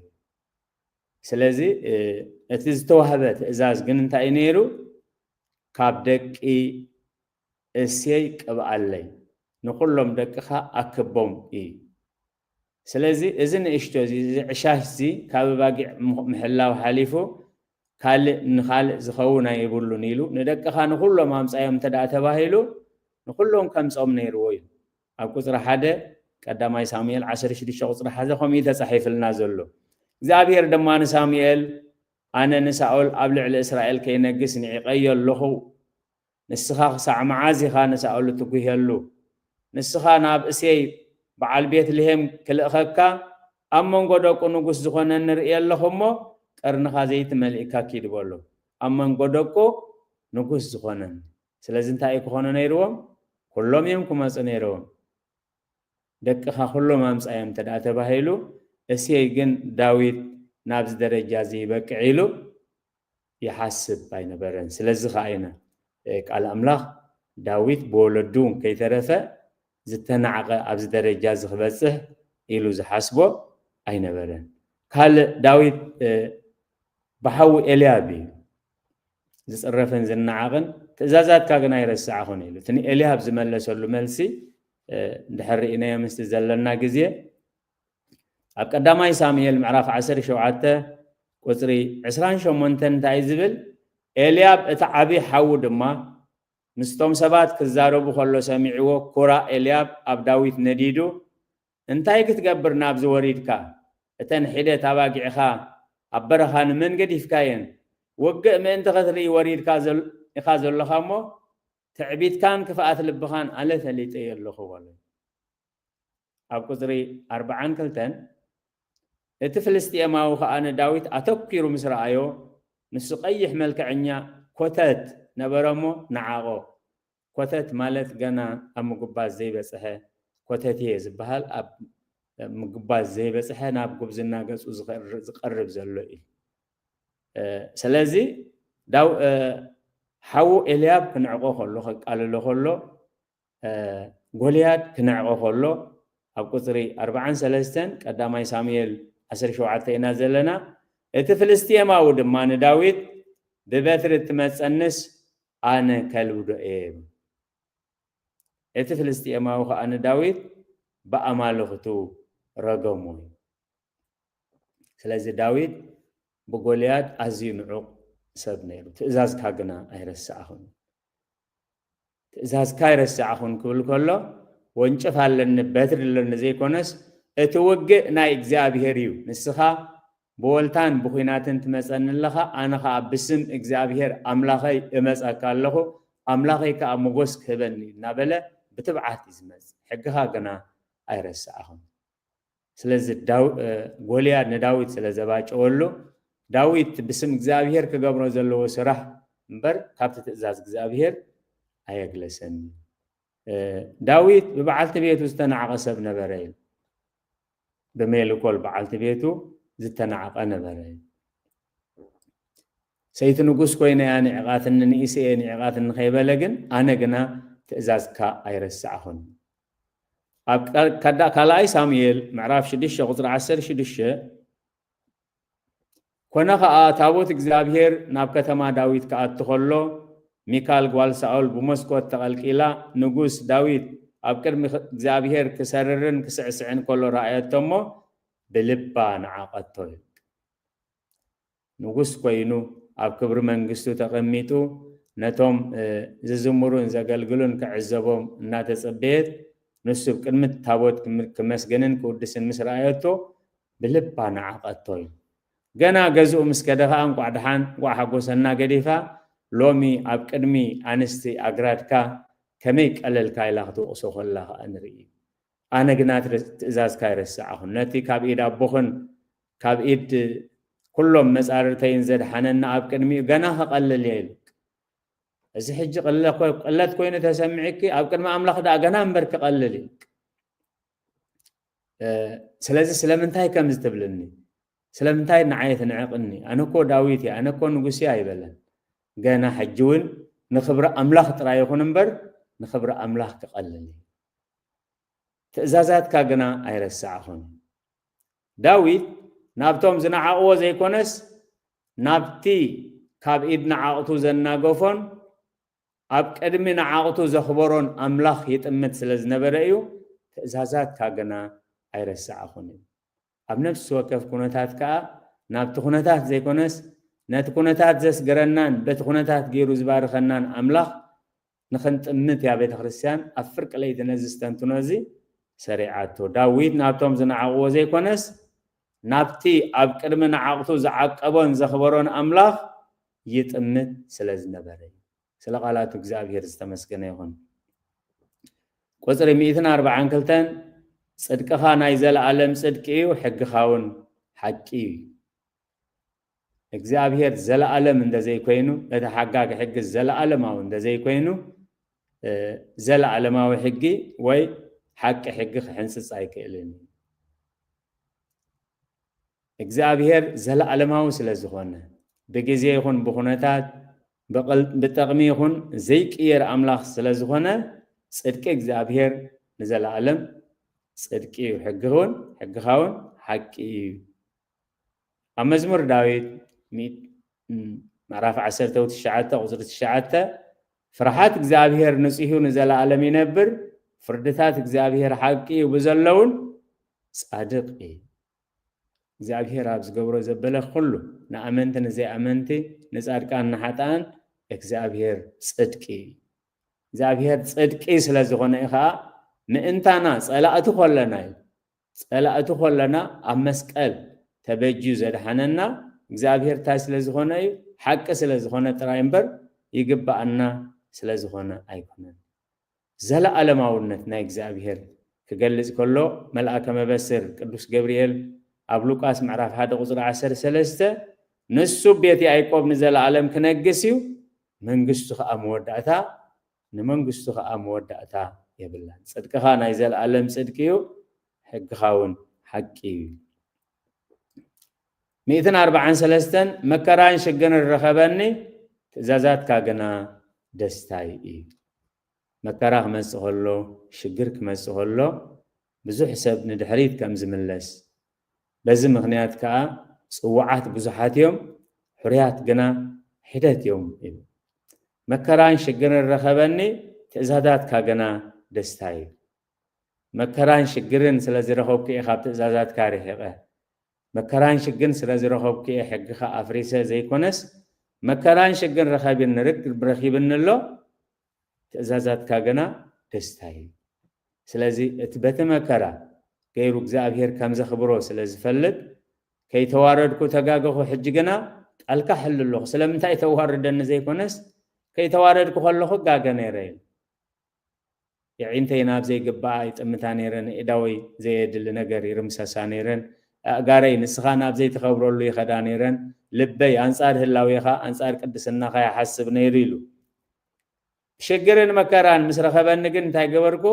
ስለዚ፣ እ፣ እቲ ዝተዋህበ ትእዛዝ ግን እንታይ እዩ ነይሩ? "ካብ ደቂ እሴይ ቅብኣለይ፣ ንኹሎም ደቅኻ ኣክቦም" እዩ። ስለዚ እዚ ንእሽቶ እዚ፣ እዚ ዕሻሽ እዚ ካብ ኣባጊዕ ምሕ-፣ ምሕላው ሓሊፉ ካልእ ንኻልእ ዝኸውን ኣይብሉን ኢሉ፣ "ንደቅኻ ንኹሎም ኣምጻዮም" እንተ ደኣ ተባሂሉ፣ ንኹሎም ከምጾም ነይርዎ እዩ። ኣብ ቁጽሪ ሓደ ቀዳማይ ሳሙኤል ዓሰርተ ሽዱሽተ ቁጽሪ ሓደ ከምኡ እዩ ተጻሒፍልና ዘሎ። እግዚኣብሔር ድማ ንሳሙኤል፣ "ኣነ ንሳኦል ኣብ ልዕሊ እስራኤል ከይነግስ ንዒቐዮ ኣለኹ። ንስኻ ክሳዕ መዓዝ ኢኻ ንሳኦል እትጉህየሉ? ንስኻ ናብ እሴይ በዓል ቤትልሄም ክልእኸካ፣ ኣብ መንጎ ደቁ ንጉስ ዝኾነኒ ርኢ ኣለኹ እሞ፣ ቀርንኻ ዘይቲ መሊእካ ኪድ" በሎ። ኣብ መንጎ ደቁ ንጉስ ዝኾነኒ። ስለዚ እንታይ እዩ ክኾኑ ነይርዎም? ኩሎም እዮም ክመጹ ነይርዎም። "ደቅኻ ኩሎም ኣምጻዮም" እንተ ደኣ ተባሂሉ፣ እሴይ ግን ዳዊት ናብዚ ደረጃ እዚ ይበቅዕ ኢሉ ይሓስብ ኣይነበረን። ስለዚ ኸኣ ኢና፣ እ፣ ቃል ኣምላኽ፣ "ዳዊት ብወለዱ እውን ከይተረፈ ዝተናዕቐ ኣብዚ ደረጃ እዚ ክበጽሕ" ኢሉ ዝሓስቦ ኣይነበረን። ካልእ ዳዊት፣ እ፣ ብሓዉ ኤልያብ እዩ ዝጽረፍን ዝነዓቕን፣ "ትእዛዛትካ ግን ኣይረሳዕኹን" ኢሉ። እቲ ንኤልያብ ዝመለሰሉ መልሲ፣ እ፣ እንድሕር ርኢናዮ ምስቲ ዘለና ግዜ፣ ኣብ ቀዳማይ ሳሙኤል ምዕራፍ ዓሰርተ ሸውዓተ ቁጽሪ ዕስራን ሸሞንተን እንታይ ዝብል? "ኤልያብ እቲ ዓቢ ሓዉ ድማ ምስቶም ሰባት ክዛረቡ ከሎ ሰሚዕዎ፣ ኩራ ኤልያብ ኣብ ዳዊት ነዲዱ፣ 'እንታይ ክትገብር ናብዚ ወሪድካ? እተን ሒደት ኣባጊዕኻ ኣብ በረኻ ንመን ገዲፍካየን? ውግእ ምእንቲ ክትርኢ ወሪድካ ዘል-፣ ኢኻ ዘለኻ እሞ፣ ትዕቢትካን ክፍኣት ልብኻን ኣነ ፈሊጠዮ ኣለኹ' በሎ። ኣብ ቁጽሪ ኣርብዓን ክልተን፣ እቲ ፍልስጥኤማዊ ከኣ ንዳዊት ኣተኲሩ ምስ ረኣዮ፣ ንሱ ቀይሕ መልክዐኛ ኮተት ነበረ እሞ ነዓቖ። ኮተት ማለት ገና ኣብ ምጉባዝ ዘይበጽሐ፣ ኮተቴ ዝበሃል ኣብ ምጉባዝ ዘይበጽሐ፣ ናብ ጉብዝና ገጹ ዝቐር-፣ ዝቐርብ ዘሎ እዩ። እ፣ ስለዚ ዳው-፣ እ፣ ሓዉ ኤልያብ ክንዕቆ ከሎ፣ ከቃልሎ ከሎ፣ እ፣ ጎልያድ ክነዕቆ ከሎ፣ ኣብ ቁጽሪ ኣርብዓን ሰለስተን ቀዳማይ ሳሙኤል ዓሰርተ ሸውዓተ ኢና ዘለና። እቲ ፍልስጥኤማዊ ድማ ንዳዊት፣ "ብበትሪ እትመጸንስ ኣነ ከልብዶ እየ" ይብል። እቲ ፍልስጥኤማዊ ከኣ ንዳዊት ብኣማልኽቱ ረገሞ እዩ። ስለዚ ዳዊት ብጎልያድ ኣዝዩ ንዑቕ ሰብ ነይሩ። "ትእዛዝካ ግና ኣይረሳዕኹን። ትእዛዝካ ኣይረሳዕኹን" ክብል ከሎ፣ ወንጭፍ ኣለኒ፣ በትሪ ኣለኒ ዘይኮነስ፣ "እቲ ውግእ ናይ እግዚኣብሄር እዩ። ንስኻ ብወልታን ብኹናትን ትመጸኒ ኣለኻ፣ ኣነ ኸኣ ብስም እግዚኣብሄር ኣምላኸይ እመጸካ ኣለኹ፣ ኣምላኸይ ከኣ ሞጎስ ክህበኒ እዩ" እናበለ ብትብዓት እዩ ዝመጽእ። "ሕግኻ ግና ኣይረሳዕኹን።" ስለዚ ዳው-፣ እ፣ ጎልያድ ንዳዊት ስለ ዘባጨወሉ፣ ዳዊት ብስም እግዚኣብሄር ክገብሮ ዘለዎ ስራሕ እምበር ካብቲ ትእዛዝ እግዚኣብሄር ኣየግለሰን። እ፣ ዳዊት ብበዓልቲ ቤቱ ዝተናዕቐ ሰብ ነበረ እዩ። ብሜልኮል በዓልቲ ቤቱ ዝተናዕቐ ነበረ እዩ። "ሰይቲ ንጉስ ኮይነ እያ ንዒቓትኒ፣ ንእሴ እየ ንዒቓትኒ" ከይበለ ግን፣ "ኣነ ግና ትእዛዝካ ኣይረሳዕኹን።" ኣብ ቃል-፣ ካዳ-፣ ካልኣይ ሳሙኤል ምዕራፍ ሽዱሽተ ቁጽሪ ዓሰርተ ሽዱሽተ፣ "ኮነ ኸኣ ታቦት እግዚኣብሄር ናብ ከተማ ዳዊት ክኣቱ ኸሎ፣ ሚካል ጓል ሳኦል ብመስኮት ተቐልቂላ፣ ንጉስ ዳዊት ኣብ ቅድሚ እግዚኣብሔር ክሰርርን ክስዕስዕን ከሎ ረኣየቶ እሞ ብልባ ነዓቐቶ እዩ። ንጉስ ኮይኑ ኣብ ክብሪ መንግስቱ ተቐሚጡ ነቶም ዝዝምሩን ዘገልግሉን ክዕዘቦም እናተጸበየት ንሱ ኣብ ቅድሚ ታቦት ክመስግንን ክውድስን ምስ ረኣየቶ ብልባ ነዓቐቶ እዩ። ገና ገዝኡ ምስ ከደ ኸዓ እንቋዕ ደሓን እንቋዕ ሓጎሰና ገዲፋ ሎሚ ኣብ ቅድሚ ኣንስቲ ኣግራድካ ከመይ ቀለልካ ኢላ ክትወቕሶ ከላ ኸዓ ንርኢ። ኣነ ግና ትእዛዝካ ኣይረሳዕኹን። ነቲ ካብ ኢድ ኣቦኽን ካብ ኢድ ኩሎም መጻርርተይን ዘድሓነና ኣብ ቅድሚኡ ገና ክቐልል እየ ኢሉ። እዚ ሕጂ ቅለት ኮይኑ ተሰሚዕኪ ኣብ ቅድሚ ኣምላኽ ደኣ ገና እምበር ክቐልል እዩ። ስለዚ ስለምንታይ ከምዚ ትብልኒ? ስለምንታይ ንዓይ ትንዕቕኒ? ኣነ እኮ ዳዊት እየ፣ ኣነ እኮ ንጉስ እየ ኣይበለን። ገና ሕጂ እውን ንኽብሪ ኣምላኽ ጥራይ ይኹን እምበር ንኽብሪ ኣምላኽ ክቐልል እዩ። ትእዛዛትካ ግና ኣይረሳዕኹን። ዳዊት ናብቶም ዝነዓቕዎ ዘይኮነስ ናብቲ ካብ ኢድ ነዓቕቱ ዘናገፎን ኣብ ቅድሚ ነዓቕቱ ዘኽበሮን ኣምላኽ ይጥምት ስለ ዝነበረ እዩ። ትእዛዛትካ ግና ኣይረሳዕኹን እዩ። ኣብ ነፍሲ ወከፍ ኩነታት ከኣ ናብቲ ኩነታት ዘይኮነስ ነቲ ኩነታት ዘስገረናን በቲ ኩነታት ገይሩ ዝባርኸናን ኣምላኽ ንኽንጥምት እያ ቤተ ክርስቲያን ኣብ ፍርቂ ለይቲ ነዚ ዝተንትኖ እዚ ሰሪዓቶ። ዳዊት ናብቶም ዝነዓቕዎ ዘይኮነስ ናብቲ ኣብ ቅድሚ ነዓቕቱ ዝዓቀቦን ዘኽበሮን ኣምላኽ ይጥምት ስለ ዝነበረ እዩ። ስለ ቃላቱ እግዚኣብሔር ዝተመስገነ ይኹን። ቁፅሪ ሚእትን ኣርባዓን ክልተን ጽድቅኻ ናይ ዘለኣለም ጽድቂ እዩ፣ ሕግኻ እውን ሓቂ እዩ። እግዚኣብሔር ዘለኣለም እንደዘይኮይኑ እቲ ሓጋጊ ሕጊ ዘለኣለማዊ እንደዘይኮይኑ ዘለኣለማዊ ሕጊ ወይ ሓቂ ሕጊ ክሕንፅፅ ኣይክእልን እዩ። እግዚኣብሔር ዘለኣለማዊ ስለ ዝኾነ ብግዜ ይኹን ብኩነታት ብጠቕሚ ይኹን ዘይቅየር ኣምላኽ ስለ ዝኾነ ጽድቂ እግዚኣብሔር ንዘለኣለም ጽድቂ እዩ። ሕግኻ እውን ሓቂ እዩ። ኣብ መዝሙር ዳዊት ምዕራፍ ዓሰርተ ትሽዓተ ቁፅሪ ትሽዓተ ፍርሓት እግዚኣብሔር ንጹህ እዩ፣ ንዘለኣለም ይነብር፣ ፍርድታት እግዚኣብሔር ሓቂ እዩ፣ ብዘለውን ጻድቕ እዩ። እግዚኣብሔር ኣብ ዝገብሮ ዘበለ ኩሉ ንኣመንቲ ንዘይኣመንቲ ንጻድቃን ንሓጥኣን እግዚኣብሔር ጽድቂ እዩ። እግዚኣብሔር ጽድቂ ስለ ዝኾነ እዩ ኸዓ ምእንታና ጸላእቲ ኮለና እዩ ጸላእቲ ኮለና ኣብ መስቀል ተበጅዩ ዘድሓነና እግዚኣብሔር እንታይ ስለ ዝኾነ እዩ? ሓቂ ስለ ዝኾነ ጥራይ እምበር ይግብኣና ስለ ዝኾነ ኣይኮነን። ዘለኣለማውነት ናይ እግዚኣብሔር ክገልጽ ከሎ መልኣከ መበስር ቅዱስ ገብርኤል ኣብ ሉቃስ ምዕራፍ ሓደ ቁፅሪ ዓሰርተ ሰለስተ ንሱ ቤት ያዕቆብ ንዘለኣለም ክነግስ እዩ፣ መንግስቱ ከዓ መወዳእታ ንመንግስቱ ከዓ መወዳእታ የብላን። ጽድቅኻ ናይ ዘለኣለም ጽድቂ እዩ፣ ሕግኻ እውን ሓቂ እዩ። ሚእትን ኣርባዓን ሰለስተን መከራን ሽግርን ረኸበኒ፣ ትእዛዛትካ ግና ደስታይ እዩ። መከራ ክመጽእ ከሎ፣ ሽግር ክመጽእ ከሎ ብዙሕ ሰብ ንድሕሪት ከም ዝምለስ፣ በዚ ምኽንያት ከኣ ጽዉዓት ብዙሓት እዮም፣ ሕሩያት ግና ሒደት እዮም ይብል። መከራን ሽግርን ረኸበኒ፣ ትእዛዛትካ ግና ደስታ እዩ። መከራን ሽግርን ስለ ዝረኸብኩ እየ ካብ ትእዛዛትካ ርሒቐ። መከራን ሽግርን ስለ ዝረኸብኩ እየ ሕግኻ ኣፍሪሰ ዘይኮነስ፣ መከራን ሽግርን ረኸቢኒ፣ ርክብ ረኺብኒ ኣሎ፣ ትእዛዛትካ ግና ደስታ እዩ። ስለዚ እቲ በቲ መከራ ገይሩ እግዚኣብሔር ከም ዘኽብሮ ስለ ዝፈልጥ፣ ከይተዋረድኩ ተጋገኹ፣ ሕጂ ግና ቃልካ ሕሉ ኣለኹ። ስለምንታይ ተዋርደኒ ዘይኮነስ፣ ከይተዋረድኩ ከለኹ እጋገ ነይረ እዩ። የዒንተይ ናብ ዘይግባኣ ይጥምታ ነይረን፣ ኣእዳወይ ዘየድሊ ነገር ይርምሰሳ ነይረን፣ ኣእጋረይ ንስኻ ናብ ዘይትኸብረሉ ይኸዳ ነይረን፣ ልበይ ኣንጻር ህላዌኻ፣ ኣንጻር ቅድስናኻ ይሓስብ ነይሩ ኢሉ። ሽግርን መከራን ምስ ረኸበኒ ግን እንታይ ገበርኩ?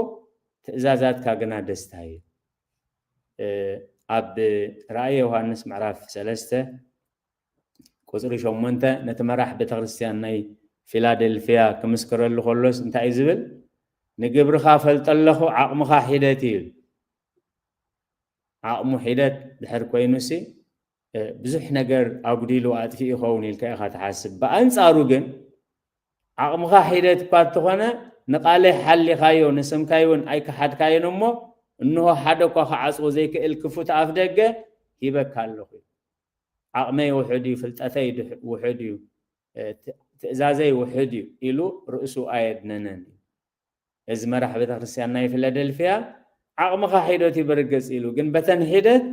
ትእዛዛትካ ግና ደስታ እዩ። እ፣ ኣብ ራእየ ዮሃንስ ምዕራፍ ሰለስተ ቁጽሪ ሸሞንተ ነቲ መራሕ ቤተክርስትያን ናይ ፊላደልፍያ ክምስክረሉ ከሎስ እንታይ እዩ ዝብል? "ንግብርኻ ፈልጠ ኣለኹ፣ ዓቕምኻ ሒደት እዩ" ይብል። ዓቕሙ ሒደት ድሕር ኮይኑሲ፣ እ፣ ብዙሕ ነገር ኣጉዲሉ ኣጥፊኡ ይኸውን ኢልካ ኢኻ ትሓስብ። ብኣንጻሩ ግን ዓቕምኻ ሒደት እኳ እንተኾነ፣ ንቓለይ ሓሊኻዮ፣ ንስምካይ እውን ኣይከሓድካዮን እሞ፣ እንሆ ሓደ እኳ ክዓጽዎ ዘይክእል ክፉት ኣፍ ደገ ሂበካ ኣለኹ። ዓቕመይ ውሑድ እዩ፣ ፍልጠተይ ድሕ-፣ ውሑድ እዩ፣ እ፣ ት-፣ ትእዛዘይ ውሑድ እዩ ኢሉ ርእሱ ኣየድነነን እዩ። እዚ መራሕ ቤተክርስትያን ናይ ፊላደልፍያ ዓቕምኻ ሒደት እዩ ብርግጽ ኢሉ፣ ግን በተን ሒደት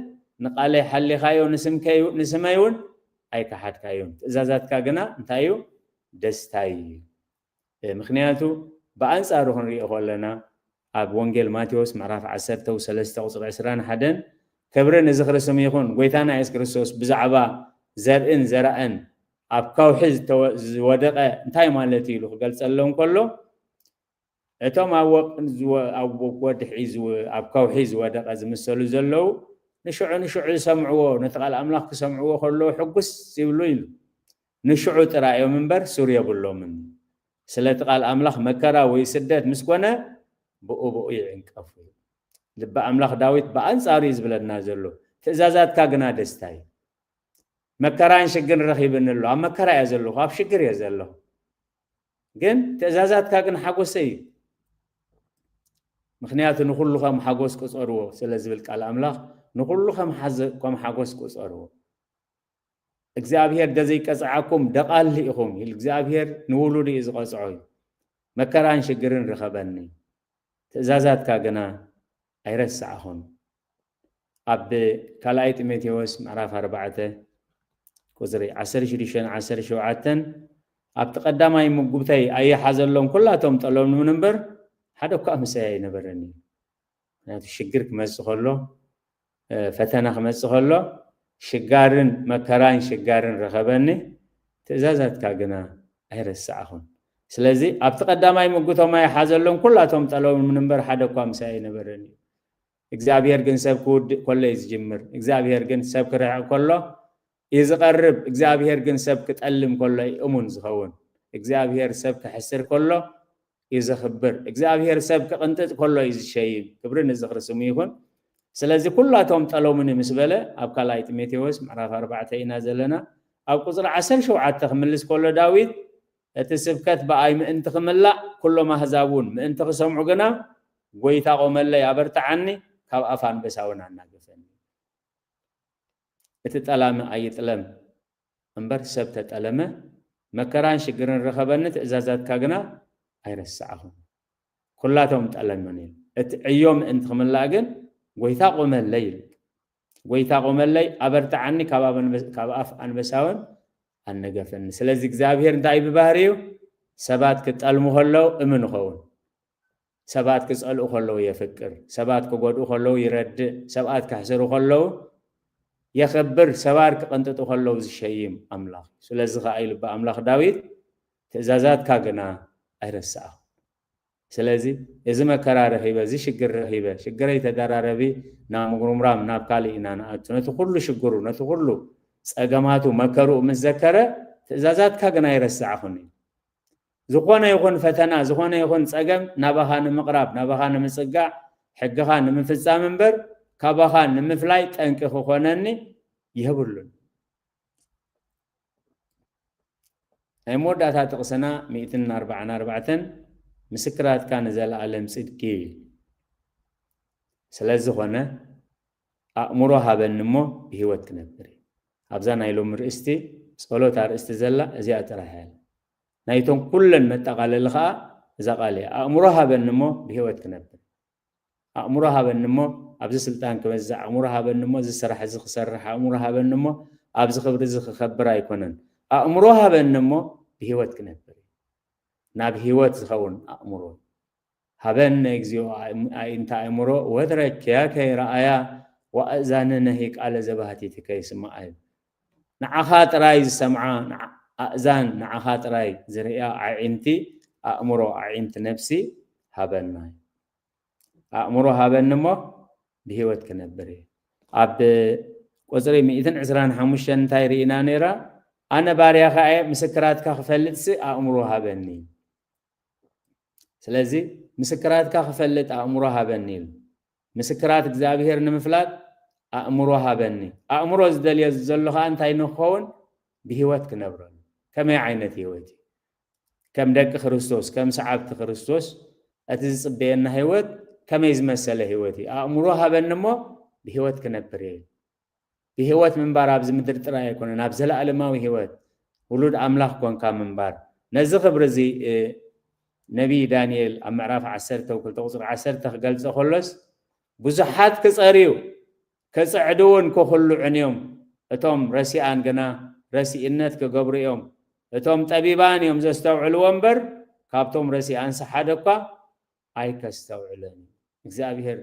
ንቓለይ ሓሊኻዮ፣ ንስምከይ-፣ ንስመይ እውን ኣይከሓድካዮን። ትእዛዛትካ ግና እንታይ እዩ? ደስታይ እዩ። እ፣ ምኽንያቱ ብኣንጻሩ ክንሪኦ ከለና ኣብ ወንጌል ማቴዎስ ምዕራፍ ዓሰርተ ሰለስተ ቁጽሪ ዕስራን ሓደን፣ ክብሪ ንዝኽሪ ስም ይኹን፣ ጎይታና የሱስ ክርስቶስ ብዛዕባ ዘርእን ዘራእን ኣብ ከውሒ ዝተወ-፣ ዝወደቐ እንታይ ማለት እዩ ኢሉ ክገልጸሎም ከሎ፣ እቶም ኣብ ወቅ-፣ ዝወ-፣ ኣብ ወድሒ ዝወ-፣ ኣብ ከውሒ ዝወደቐ ዝምሰሉ ዘለዉ፣ ንሽዑ ንሽዑ ዝሰምዕዎ፣ ነቲ ቃል ኣምላኽ ክሰምዕዎ ከለዉ ሕጉስ ይብሉ ኢሉ። ንሽዑ ጥራይ እዮም እምበር ሱር የብሎምን። ስለቲ ቃል ኣምላኽ መከራ ወይ ስደት ምስ ኮነ፣ ብኡ ብኡ ይዕንቀፉ። ልቢ ኣምላኽ ዳዊት ብኣንጻሩ እዩ ዝብለና ዘሎ። ትእዛዛትካ ግና ደስታ እዩ። መከራን ሽግርን ረኺብኒ ኣሎ። ኣብ መከራ እየ ዘለኹ፣ ኣብ ሽግር እየ ዘለኹ። ግን ትእዛዛትካ ግን ሓጎሰይ እዩ። ምኽንያቱ ንኹሉ ከም ሓጎስ ቁጸርዎ ስለ ዝብል ቃል ኣምላኽ፣ ንኹሉ ከም ሓዘ-፣ ከም ሓጎስ ቁጸርዎ። እግዚኣብሔር ደዘይቀጽዓኩም ደቓል ኢኹም ኢሉ እግዚኣብሔር ንውሉዱ እዩ ዝቐጽዖ እዩ። መከራን ሽግርን ረኸበኒ፣ ትእዛዛትካ ግና ኣይረሳዕኹን። ኣብ ካልኣይ ጢሞቴዎስ ምዕራፍ ኣርባዕተ ቁጽሪ ዓሰርተ ሽዱሽተን ዓሰርተ ሸውዓተን፣ ኣብቲ ቀዳማይ ምጉብተይ ኣይሓዘሎም ኩላቶም ጠለምኑን እምበር፣ ሓደ እኳ ምሳይ ኣይነበረን እዩ። ምኽንያቱ ሽግር ክመጽእ ከሎ፣ እ፣ ፈተና ክመጽእ ከሎ፣ ሽጋርን መከራን ሽጋርን ረኸበኒ፣ ትእዛዛትካ ግና ኣይረሳዕኹን። ስለዚ ኣብቲ ቀዳማይ ምጉቶም ኣይሓዘሎም ኩላቶም ጠለምኑን እምበር፣ ሓደ እኳ ምሳይ ኣይነበረን እዩ። እግዚኣብሔር ግን ሰብ ክውድእ ከሎ እዩ ዝጅምር። እግዚኣብሔር ግን ሰብ ክርሕቕ ከሎ እዩ ዝቐርብ። እግዚኣብሔር ግን ሰብ ክጠልም ከሎ እዩ እሙን ዝኸውን። እግዚኣብሔር ሰብ ክሕስር ከሎ እዩ ዘኽብር። እግዚኣብሔር ሰብ ክቕንጥጥ ከሎ እዩ ዝሸይም። ክብሪ ንዝኽሪ ስሙ ይኹን። ስለዚ ኩላቶም ጠለሙኒ ምስ በለ፣ ኣብ ካልኣይ ጢሞቴዎስ ምዕራፍ ኣርባዕተ ኢና ዘለና። ኣብ ቁጽሪ ዓሰርተ ሸውዓተ ክምልስ ከሎ ዳዊት፣ እቲ ስብከት ብኣይ ምእንቲ ክምላእ ኩሎም ኣህዛብ እውን ምእንቲ ክሰምዑ ግና፣ ጎይታ ቆመለይ ኣበርትዓኒ፣ ካብ ኣፍ ኣንበሳ እውን ኣናገፈኒ። እቲ ጠላሚ ኣይጥለም እምበር ሰብ ተጠለመ፣ መከራን ሽግርን ረኸበኒ፣ ትእዛዛትካ ግና ኣይረሳዕኹን። ኩላቶም ጠለሙኒ። እቲ ዕዮ ምእንቲ ክምላእ ግን ጎይታ ቆመለይ ኢሉ። ጎይታ ቆመለይ ኣበርትዓኒ፣ ካብ ኣፍ ኣንበ-፣ ካብ ኣፍ ኣንበሳ እውን ኣነገፈኒ። ስለዚ እግዚኣብሔር እንታይ እዩ ብባህሪኡ? ሰባት ክጠልሙ ከለዉ እምን ይኸውን። ሰባት ክጸልኡ ከለዉ የፍቅር፣ ሰባት ክጎድኡ ከለዉ ይረድእ፣ ሰባት ክሕስሩ ከለዉ የኽብር፣ ሰባት ክቕንጥጡ ከለዉ ዝሸይም ኣምላኽ እዩ። ስለዚ ከኣ እዩ ልቢ ኣምላኽ ዳዊት፣ ትእዛዛትካ ግና ኣይረሳዕኹን። ስለዚ እዚ መከራ ረኺበ፣ እዚ ሽግር ረኺበ፣ ሽግረይ ተደራረቢ ናብ ምጉርምራም፣ ናብ ካልእ ኢና ንኣቱ። ነቲ ኩሉ ሽግሩ፣ ነቲ ኩሉ ጸገማቱ፣ መከርኡ ምስ ዘከረ፣ ትእዛዛትካ ግና ኣይረሳዕኹን እዩ። ዝኾነ ይኹን ፈተና፣ ዝኾነ ይኹን ጸገም ናባኻ ንምቕራብ፣ ናባኻ ንምጽጋዕ፣ ሕግኻ ንምፍጻም እምበር፣ ካባኻ ንምፍላይ ጠንቂ ክኾነኒ የብሉን። ናይ መወዳእታ ጥቕስና ሚእትን ኣርባዓን ኣርባዕተን፣ ምስክራትካ ንዘለኣለም ጽድቂ እዩ። ስለ ዝኾነ፣ ኣእምሮ ሃበኒ እሞ ብህይወት ክነብር እዩ። ኣብዛ ናይ ሎሚ ርእስቲ፣ ጸሎት ኣርእስቲ ዘላ እዚኣ ጥራሕ እያ። ናይቶም ኩለን መጠቓለሊ ኸኣ እዛ ቃል እያ። ኣእምሮ ሃበኒ እሞ ብህይወት ክነብር። ኣእምሮ ሃበኒ እሞ ኣብዚ ስልጣን ክበዝሕ፣ ኣእምሮ ሃበኒ እሞ እዚ ስራሕ እዚ ክሰርሕ፣ ኣእምሮ ሃበኒ እሞ ኣብዚ ክብሪ እዚ ክኸብር ኣይኮነን። ኣእምሮ ሃበኒ እሞ ብህይወት ክነብር እዩ። ናብ ህይወት ዝኸውን ኣእምሮ። ሃበነ እግዚኣብሔር ኣእም-፣ ኣዒንቲ ኣእምሮ ወትረ ኪያከ ይረኣያ ወኣእዛንነሂ ቃለ ዘባህቲትከ ይስምዓ እዩ። ንዓኻ ጥራይ ዝሰምዓ ንዓ-፣ ኣእዛን፣ ንዓኻ ጥራይ ዝርእያ ኣዒንቲ ኣእምሮ፣ ኣዒንቲ ነፍሲ ሃበና። ኣእምሮ ሃበኒ እሞ ብህይወት ክነብር እየ። ኣብ ቁጽሪ ሚእትን ዕስራን ሓሙሽተን እንታይ ርኢና ነይራ? ኣነ ባርያኻ እየ፣ ምስክራትካ ክፈልጥሲ ኣእምሮ ሃበኒ። ስለዚ ምስክራትካ ክፈልጥ ኣእምሮ ሃበኒ ኢሉ። ምስክራት እግዚኣብሔር ንምፍላጥ ኣእምሮ ሃበኒ። ኣእምሮ ዝደልዮ ዘሎ ኸኣ እንታይ ንክኸውን? ብህይወት ክነብረሉ። ከመይ ዓይነት ህይወት እዩ? ከም ደቂ ክርስቶስ፣ ከም ሰዓብቲ ክርስቶስ እቲ ዝጽበየና ህይወት ከመይ ዝመሰለ ህይወት እዩ? ኣእምሮ ሃበኒ እሞ ብህይወት ክነብር እየ። ብህይወት ምንባር ኣብዚ ምድሪ ጥራይ ኣይኮነን፣ ኣብ ዘለኣለማዊ ህይወት ውሉድ ኣምላኽ ኮንካ ምንባር። ነዚ ክብሪ እዚ፣ እ፣ ነቢይ ዳንኤል ኣብ ምዕራፍ ዓሰርተ ክልተ ቁጽሪ ዓሰርተ ክገልጾ ከሎስ፣ ብዙሓት ክጸርዩ፣ ክጽዕዱ እውን ክኹልዑን እዮም። እቶም ረሲኣን ግና ረሲእነት ክገብሩ እዮም። እቶም ጠቢባን እዮም ዘስተውዕልዎ እምበር፣ ካብቶም ረሲኣንስ ሓደ እኳ ኣይከስተውዕለን። እግዚኣብሔር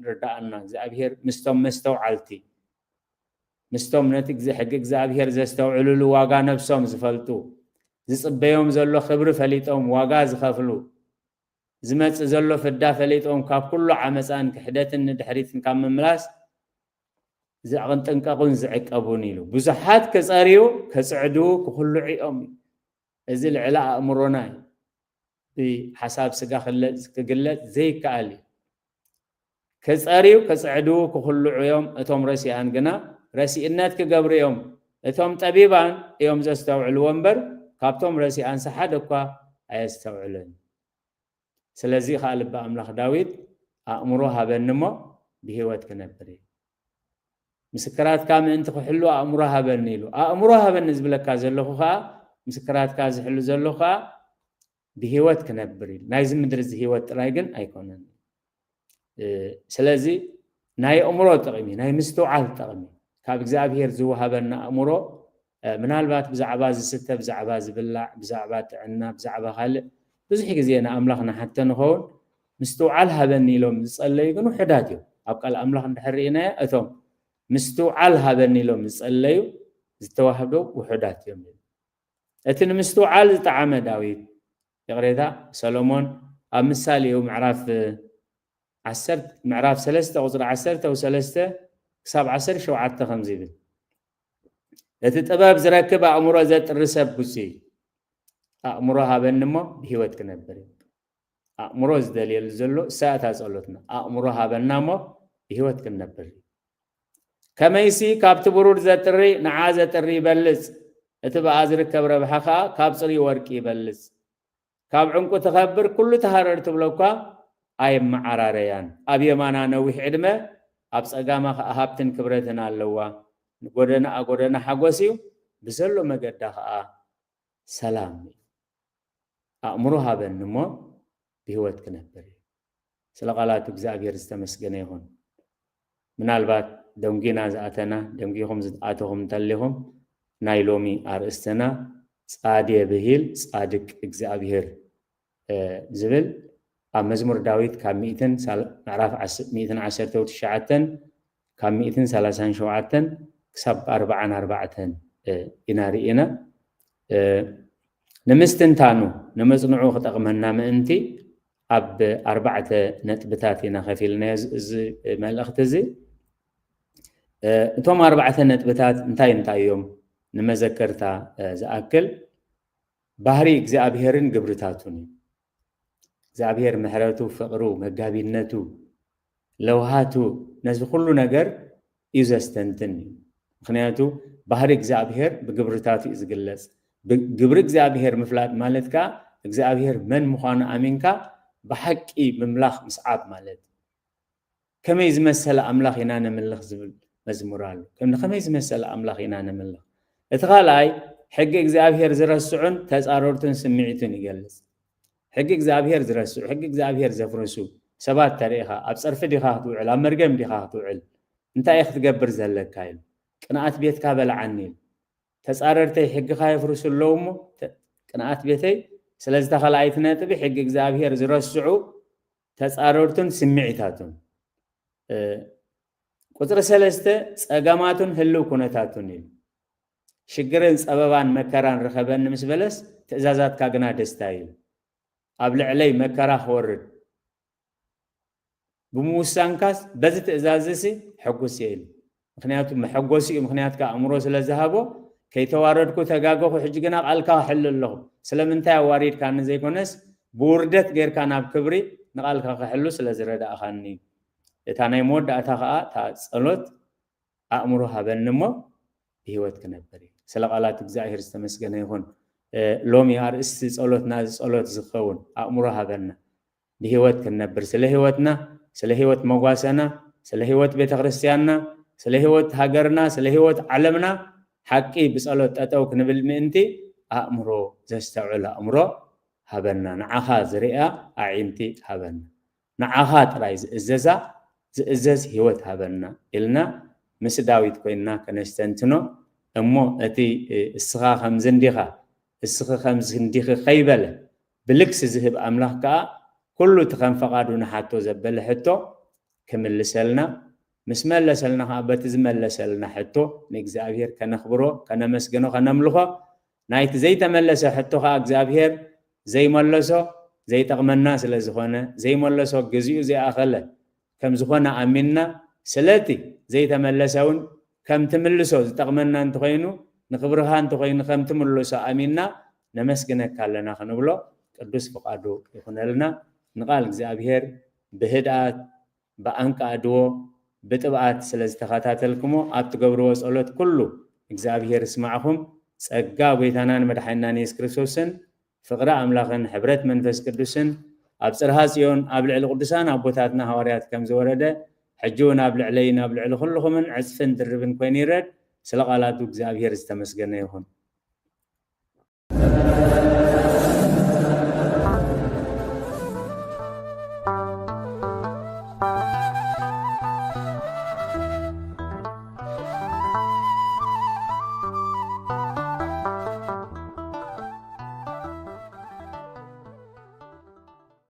ይርድኣና። እግዚኣብሔር ምስቶም መስተውዓልቲ፣ ምስቶም ነቲ ግዜ ሕጊ እግዚኣብሔር ዘስተውዕልሉ ዋጋ ነብሶም ዝፈልጡ፣ ዝጽበዮም ዘሎ ክብሪ ፈሊጦም ዋጋ ዝኸፍሉ፣ ዝመጽእ ዘሎ ፍዳ ፈሊጦም ካብ ኩሉ ዓመጻን ክሕደትን ንድሕሪትን ካብ ምምላስ ዝጥንቀቑን ዝዕቀቡን ኢሉ። ብዙሓት ክጸርዩ፣ ክጽዕዱ፣ ክኹልዑ እዮም። እዚ ልዕሊ ኣእምሮና እዩ። ብሓሳብ ስጋ ክለ-፣ ክግለጽ ዘይከኣል እዩ። ክጸርዩ፣ ክጽዕዱ፣ ክኹልዑ እዮም። እቶም ረሲኣን ግና ረሲእነት ክገብሩ እዮም። እቶም ጠቢባን እዮም ዘስተውዕልዎ እምበር፣ ካብቶም ረሲኣንስ ሓደ እኳ ኣየስተውዕልን። ስለዚ ኸኣ ልበ ኣምላኽ ዳዊት፣ "ኣእምሮ ሃበኒ እሞ ብህይወት ክነብር እየ። ምስክራትካ ምእንቲ ክሕሉ ኣእምሮ ሃበኒ" ኢሉ። ኣእምሮ ሃበኒ ዝብለካ ዘለኹ ኸኣ፣ ምስክራትካ ዝሕሉ ዘለኹ ኸኣ ብህይወት ክነብር ኢሉ። ናይዚ ምድሪ እዚ ህይወት ጥራይ ግን ኣይኮነን። እ፣ ስለዚ ናይ ኣእምሮ ጥቕሚ፣ ናይ ምስትውዓል ጥቕሚ፣ ካብ እግዚኣብሔር ዝወሃበና ኣእምሮ፣ እ፣ ምናልባት ብዛዕባ ዝስተ፣ ብዛዕባ ዝብላዕ፣ ብዛዕባ ጥዕና፣ ብዛዕባ ካልእ ብዙሕ ግዜ ንኣምላኽ ንሓቶ ንኸውን። ምስትውዓል ሃበኒ ኢሎም ዝጸለዩ ግን ውሑዳት እዮም። ኣብ ቃል ኣምላኽ እንድሕር ርኢናዮ፣ እቶም ምስትውዓል ሃበኒ ኢሎም ዝጸለዩ ዝተዋህዶ ውሑዳት እዮም። እቲ ንምስትውዓል ዝጠዓመ ዳዊት፣ ይቕሬታ፣ ሰሎሞን ኣብ ምሳሌኡ ምዕራፍ ዓሰርተ፣ ምዕራፍ ሰለስተ ቁጽሪ ዓሰርተ ሰለስተ ክሳብ ዓሰርተ ሸውዓተ ከምዚ ይብል፣ "እቲ ጥበብ ዝረክብ ኣእምሮ ዘጥሪ ሰብ ብፁዕ እዩ። ኣእምሮ ሃበኒ እሞ ብህይወት ክነብር እዩ።" ኣእምሮ ዝደልየሉ ዘሎ እሳ እታ ጸሎትና። ኣእምሮ ሃበና እሞ ብህይወት ክንነብር እዩ። "ከመይሲ ካብቲ ብሩር ዘጥሪ ንዓ ዘጥሪ ይበልጽ፣ እቲ ብኣ ዝርከብ ረብሓ ኸኣ ካብ ጽሩይ ወርቂ ይበልጽ። ካብ ዕንቁ ትኸብር፣ ኩሉ ተሃረር ትብሎ እኳ ኣይመዓራረያን። ኣብ የማና ነዊሕ ዕድመ፣ ኣብ ጸጋማ ኸኣ ሃብትን ክብረትን ኣለዋ። ጎደናኣ ጎደና ሓጎስ እዩ፣ ብዘሎ መገዳ ኸኣ ሰላም እዩ። ኣእምሮ ሃበኒ እሞ ብህይወት ክነብር እዩ።" ስለ ቃላቱ እግዚኣብሔር ዝተመስገነ ይኹን። ምናልባት ደንጒና ዝኣተና፣ ደንጒኹም ዝኣተኹም እንተሊኹም፣ ናይ ሎሚ ኣርእስትና ጻዴ ብሂል ጻድቅ እግዚኣብሔር፣ እ፣ ዝብል ኣብ መዝሙር ዳዊት ካብ ሚእትን ሳል-፣ ምዕራፍ ዓስ-፣ ሚእትን ዓሰርተ ትሽዓተን ካብ ሚእትን ሰላሳን ሸውዓተን ክሳብ ኣርባዓን ኣርባዕተን፣ እ፣ ኢና ርኢና። እ፣ ንምስትንታኑ፣ ንምጽንዑ ክጠቕመና ምእንቲ ኣብ ኣርባዕተ ነጥብታት ኢና ከፊልናዮ እዚ፣ እዚ መልእኽቲ እዚ። እ፣ እቶም ኣርባዕተ ነጥብታት እንታይ እንታይ እዮም? ንመዘከርታ፣ እ፣ ዝኣክል፣ ባህሪ እግዚኣብሔርን ግብርታቱን እዩ። እግዚኣብሔር ምሕረቱ፣ ፍቕሩ፣ መጋቢነቱ፣ ለውሃቱ፣ ነዚ ኩሉ ነገር እዩ ዘስተንትን እዩ። ምኽንያቱ ባህሪ እግዚኣብሔር ብግብርታቱ እዩ ዝግለጽ። ብ-፣ ግብሪ እግዚኣብሔር ምፍላጥ ማለት ከኣ እግዚኣብሔር መን ምዃኑ ኣሚንካ ብሓቂ ምምላኽ ምስዓብ ማለት እዩ። ከመይ ዝመሰለ ኣምላኽ ኢና ነምልኽ ዝብል መዝሙር ኣሎ። ከም ንኸመይ ዝመሰለ ኣምላኽ ኢና ነምልኽ? እቲ ካልኣይ ሕጊ እግዚኣብሔር ዝረስዑን ተጻረርቱን ስምዒቱን ይገልጽ። ሕጊ እግዚኣብሔር ዝረስዑ፣ ሕጊ እግዚኣብሔር ዘፍርሱ ሰባት ተሪኢኻ፣ ኣብ ጸርፊ ዲኻ ክትውዕል፣ ኣብ መርገም ዲኻ ክትውዕል፣ እንታይ ኢኻ ክትገብር ዘለካ ኢሉ። ቅንኣት ቤትካ በልዓኒ ኢሉ። ተጻረርተይ ሕግኻ የፍርሱ ኣለዉ እሞ፣ ተ-፣ ቅንኣት ቤተይ። ስለዚ እታ ካልኣይቲ ነጥቢ ሕጊ እግዚኣብሔር ዝረስዑ ተጻረርቱን ስምዒታቱን። እ፣ ቁጽሪ ሰለስተ ጸገማቱን ህልው ኩነታቱን ኢሉ። ሽግርን ጸበባን መከራን ረኸበኒ ምስ በለስ፣ ትእዛዛትካ ግና ደስታ ኢሉ። ኣብ ልዕለይ መከራ ክወርድ ብምውሳንካስ፣ በዚ ትእዛዝሲ ሕጉስ እየ ኢሉ። ምኽንያቱ መሐጎሲ እዩ፣ ምኽንያትካ ኣእምሮ ስለ ዝሃቦ፣ ከይተዋረድኩ ተጋገኹ፣ ሕጂ ግና ቃልካ ክሕሉ ኣለኹ። ስለምንታይ ኣዋሪድካኒ ዘይኮነስ፣ ብውርደት ጌርካ ናብ ክብሪ ንቃልካ ክሕሉ ስለ ዝረዳእኻኒ እዩ። እታ ናይ መወዳእታ ኸኣ፣ እታ ጸሎት፣ ኣእምሮ ሃበኒ እሞ ብህይወት ክነብር እዩ። ስለ ቃላት እግዚኣብሔር ዝተመስገነ ይኹን። ሎሚ ኣርእስቲ ጸሎትና፣ እዚ ጸሎት ዝኸውን ኣእምሮ ሃበና። ብህይወት ክንነብር፣ ስለ ህይወትና፣ ስለ ህይወት መጓሰና፣ ስለ ህይወት ቤተ ክርስቲያንና፣ ስለ ህይወት ሃገርና፣ ስለ ህይወት ዓለምና ሓቂ ብጸሎት ጠጠው ክንብል ምእንቲ ኣእምሮ፣ ዘስተውዕል ኣእምሮ ሃበና። ንዓኻ ዝርኣ ኣዒንቲ ሃበና። ንዓኻ ጥራይ ዝእዘዛ፣ ዝእዘዝ ህይወት ሃበና ኢልና ምስ ዳዊት ኮይንና ከነስተንትኖ እሞ፣ እቲ እስኻ ከምዚ እንዲኻ፣ እስኺ ከምዚ እንዲኺ ከይበለ ብልግሲ ዝህብ ኣምላኽ ከኣ ኩሉ እቲ ከም ፈቓዱ ንሓቶ ዘበለ ሕቶ ክምልሰልና፣ ምስ መለሰልና ከኣ በቲ ዝመለሰልና ሕቶ ንእግዚኣብሔር ከነኽብሮ፣ ከነመስግኖ፣ ከነምልኾ፣ ናይቲ ዘይተመለሰ ሕቶ ከኣ እግዚኣብሔር ዘይመለሶ ዘይጠቕመና ስለ ዝኾነ፣ ዘይመለሶ ግዚኡ ዘይኣኸለ ከም ዝኾነ ኣሚንና፣ ስለቲ ዘይተመለሰ እውን ከም ትምልሶ ዝጠቕመና እንተኾይኑ፣ ንኽብርኻ እንተኾይኑ ከም ትምልሶ ኣሚንና ነመስግነካ ኣለና ክንብሎ ቅዱስ ፍቓዱ ይኹነልና። ንቓል እግዚኣብሔር ብህድኣት ብኣንቃድዎ ብጥብኣት ስለ ዝተኸታተልኩሞ ኣብ ትገብርዎ ጸሎት ኩሉ እግዚኣብሔር ይስማዕኹም። ጸጋ ጎይታናን መድሓኒናን የሱስ ክርስቶስን ፍቕሪ ኣምላኽን ሕብረት መንፈስ ቅዱስን ኣብ ጽርሃ ጽዮን ኣብ ልዕሊ ቅዱሳን ኣቦታትና ሃዋርያት ከም ዝወረደ ሕጂ እውን ኣብ ልዕለይን ኣብ ልዕሊ ኩልኹምን ዕጽፍን ድርብን ኮይኑ ይረድ። ስለ ቃላቱ እግዚኣብሔር ዝተመስገነ ይኹን።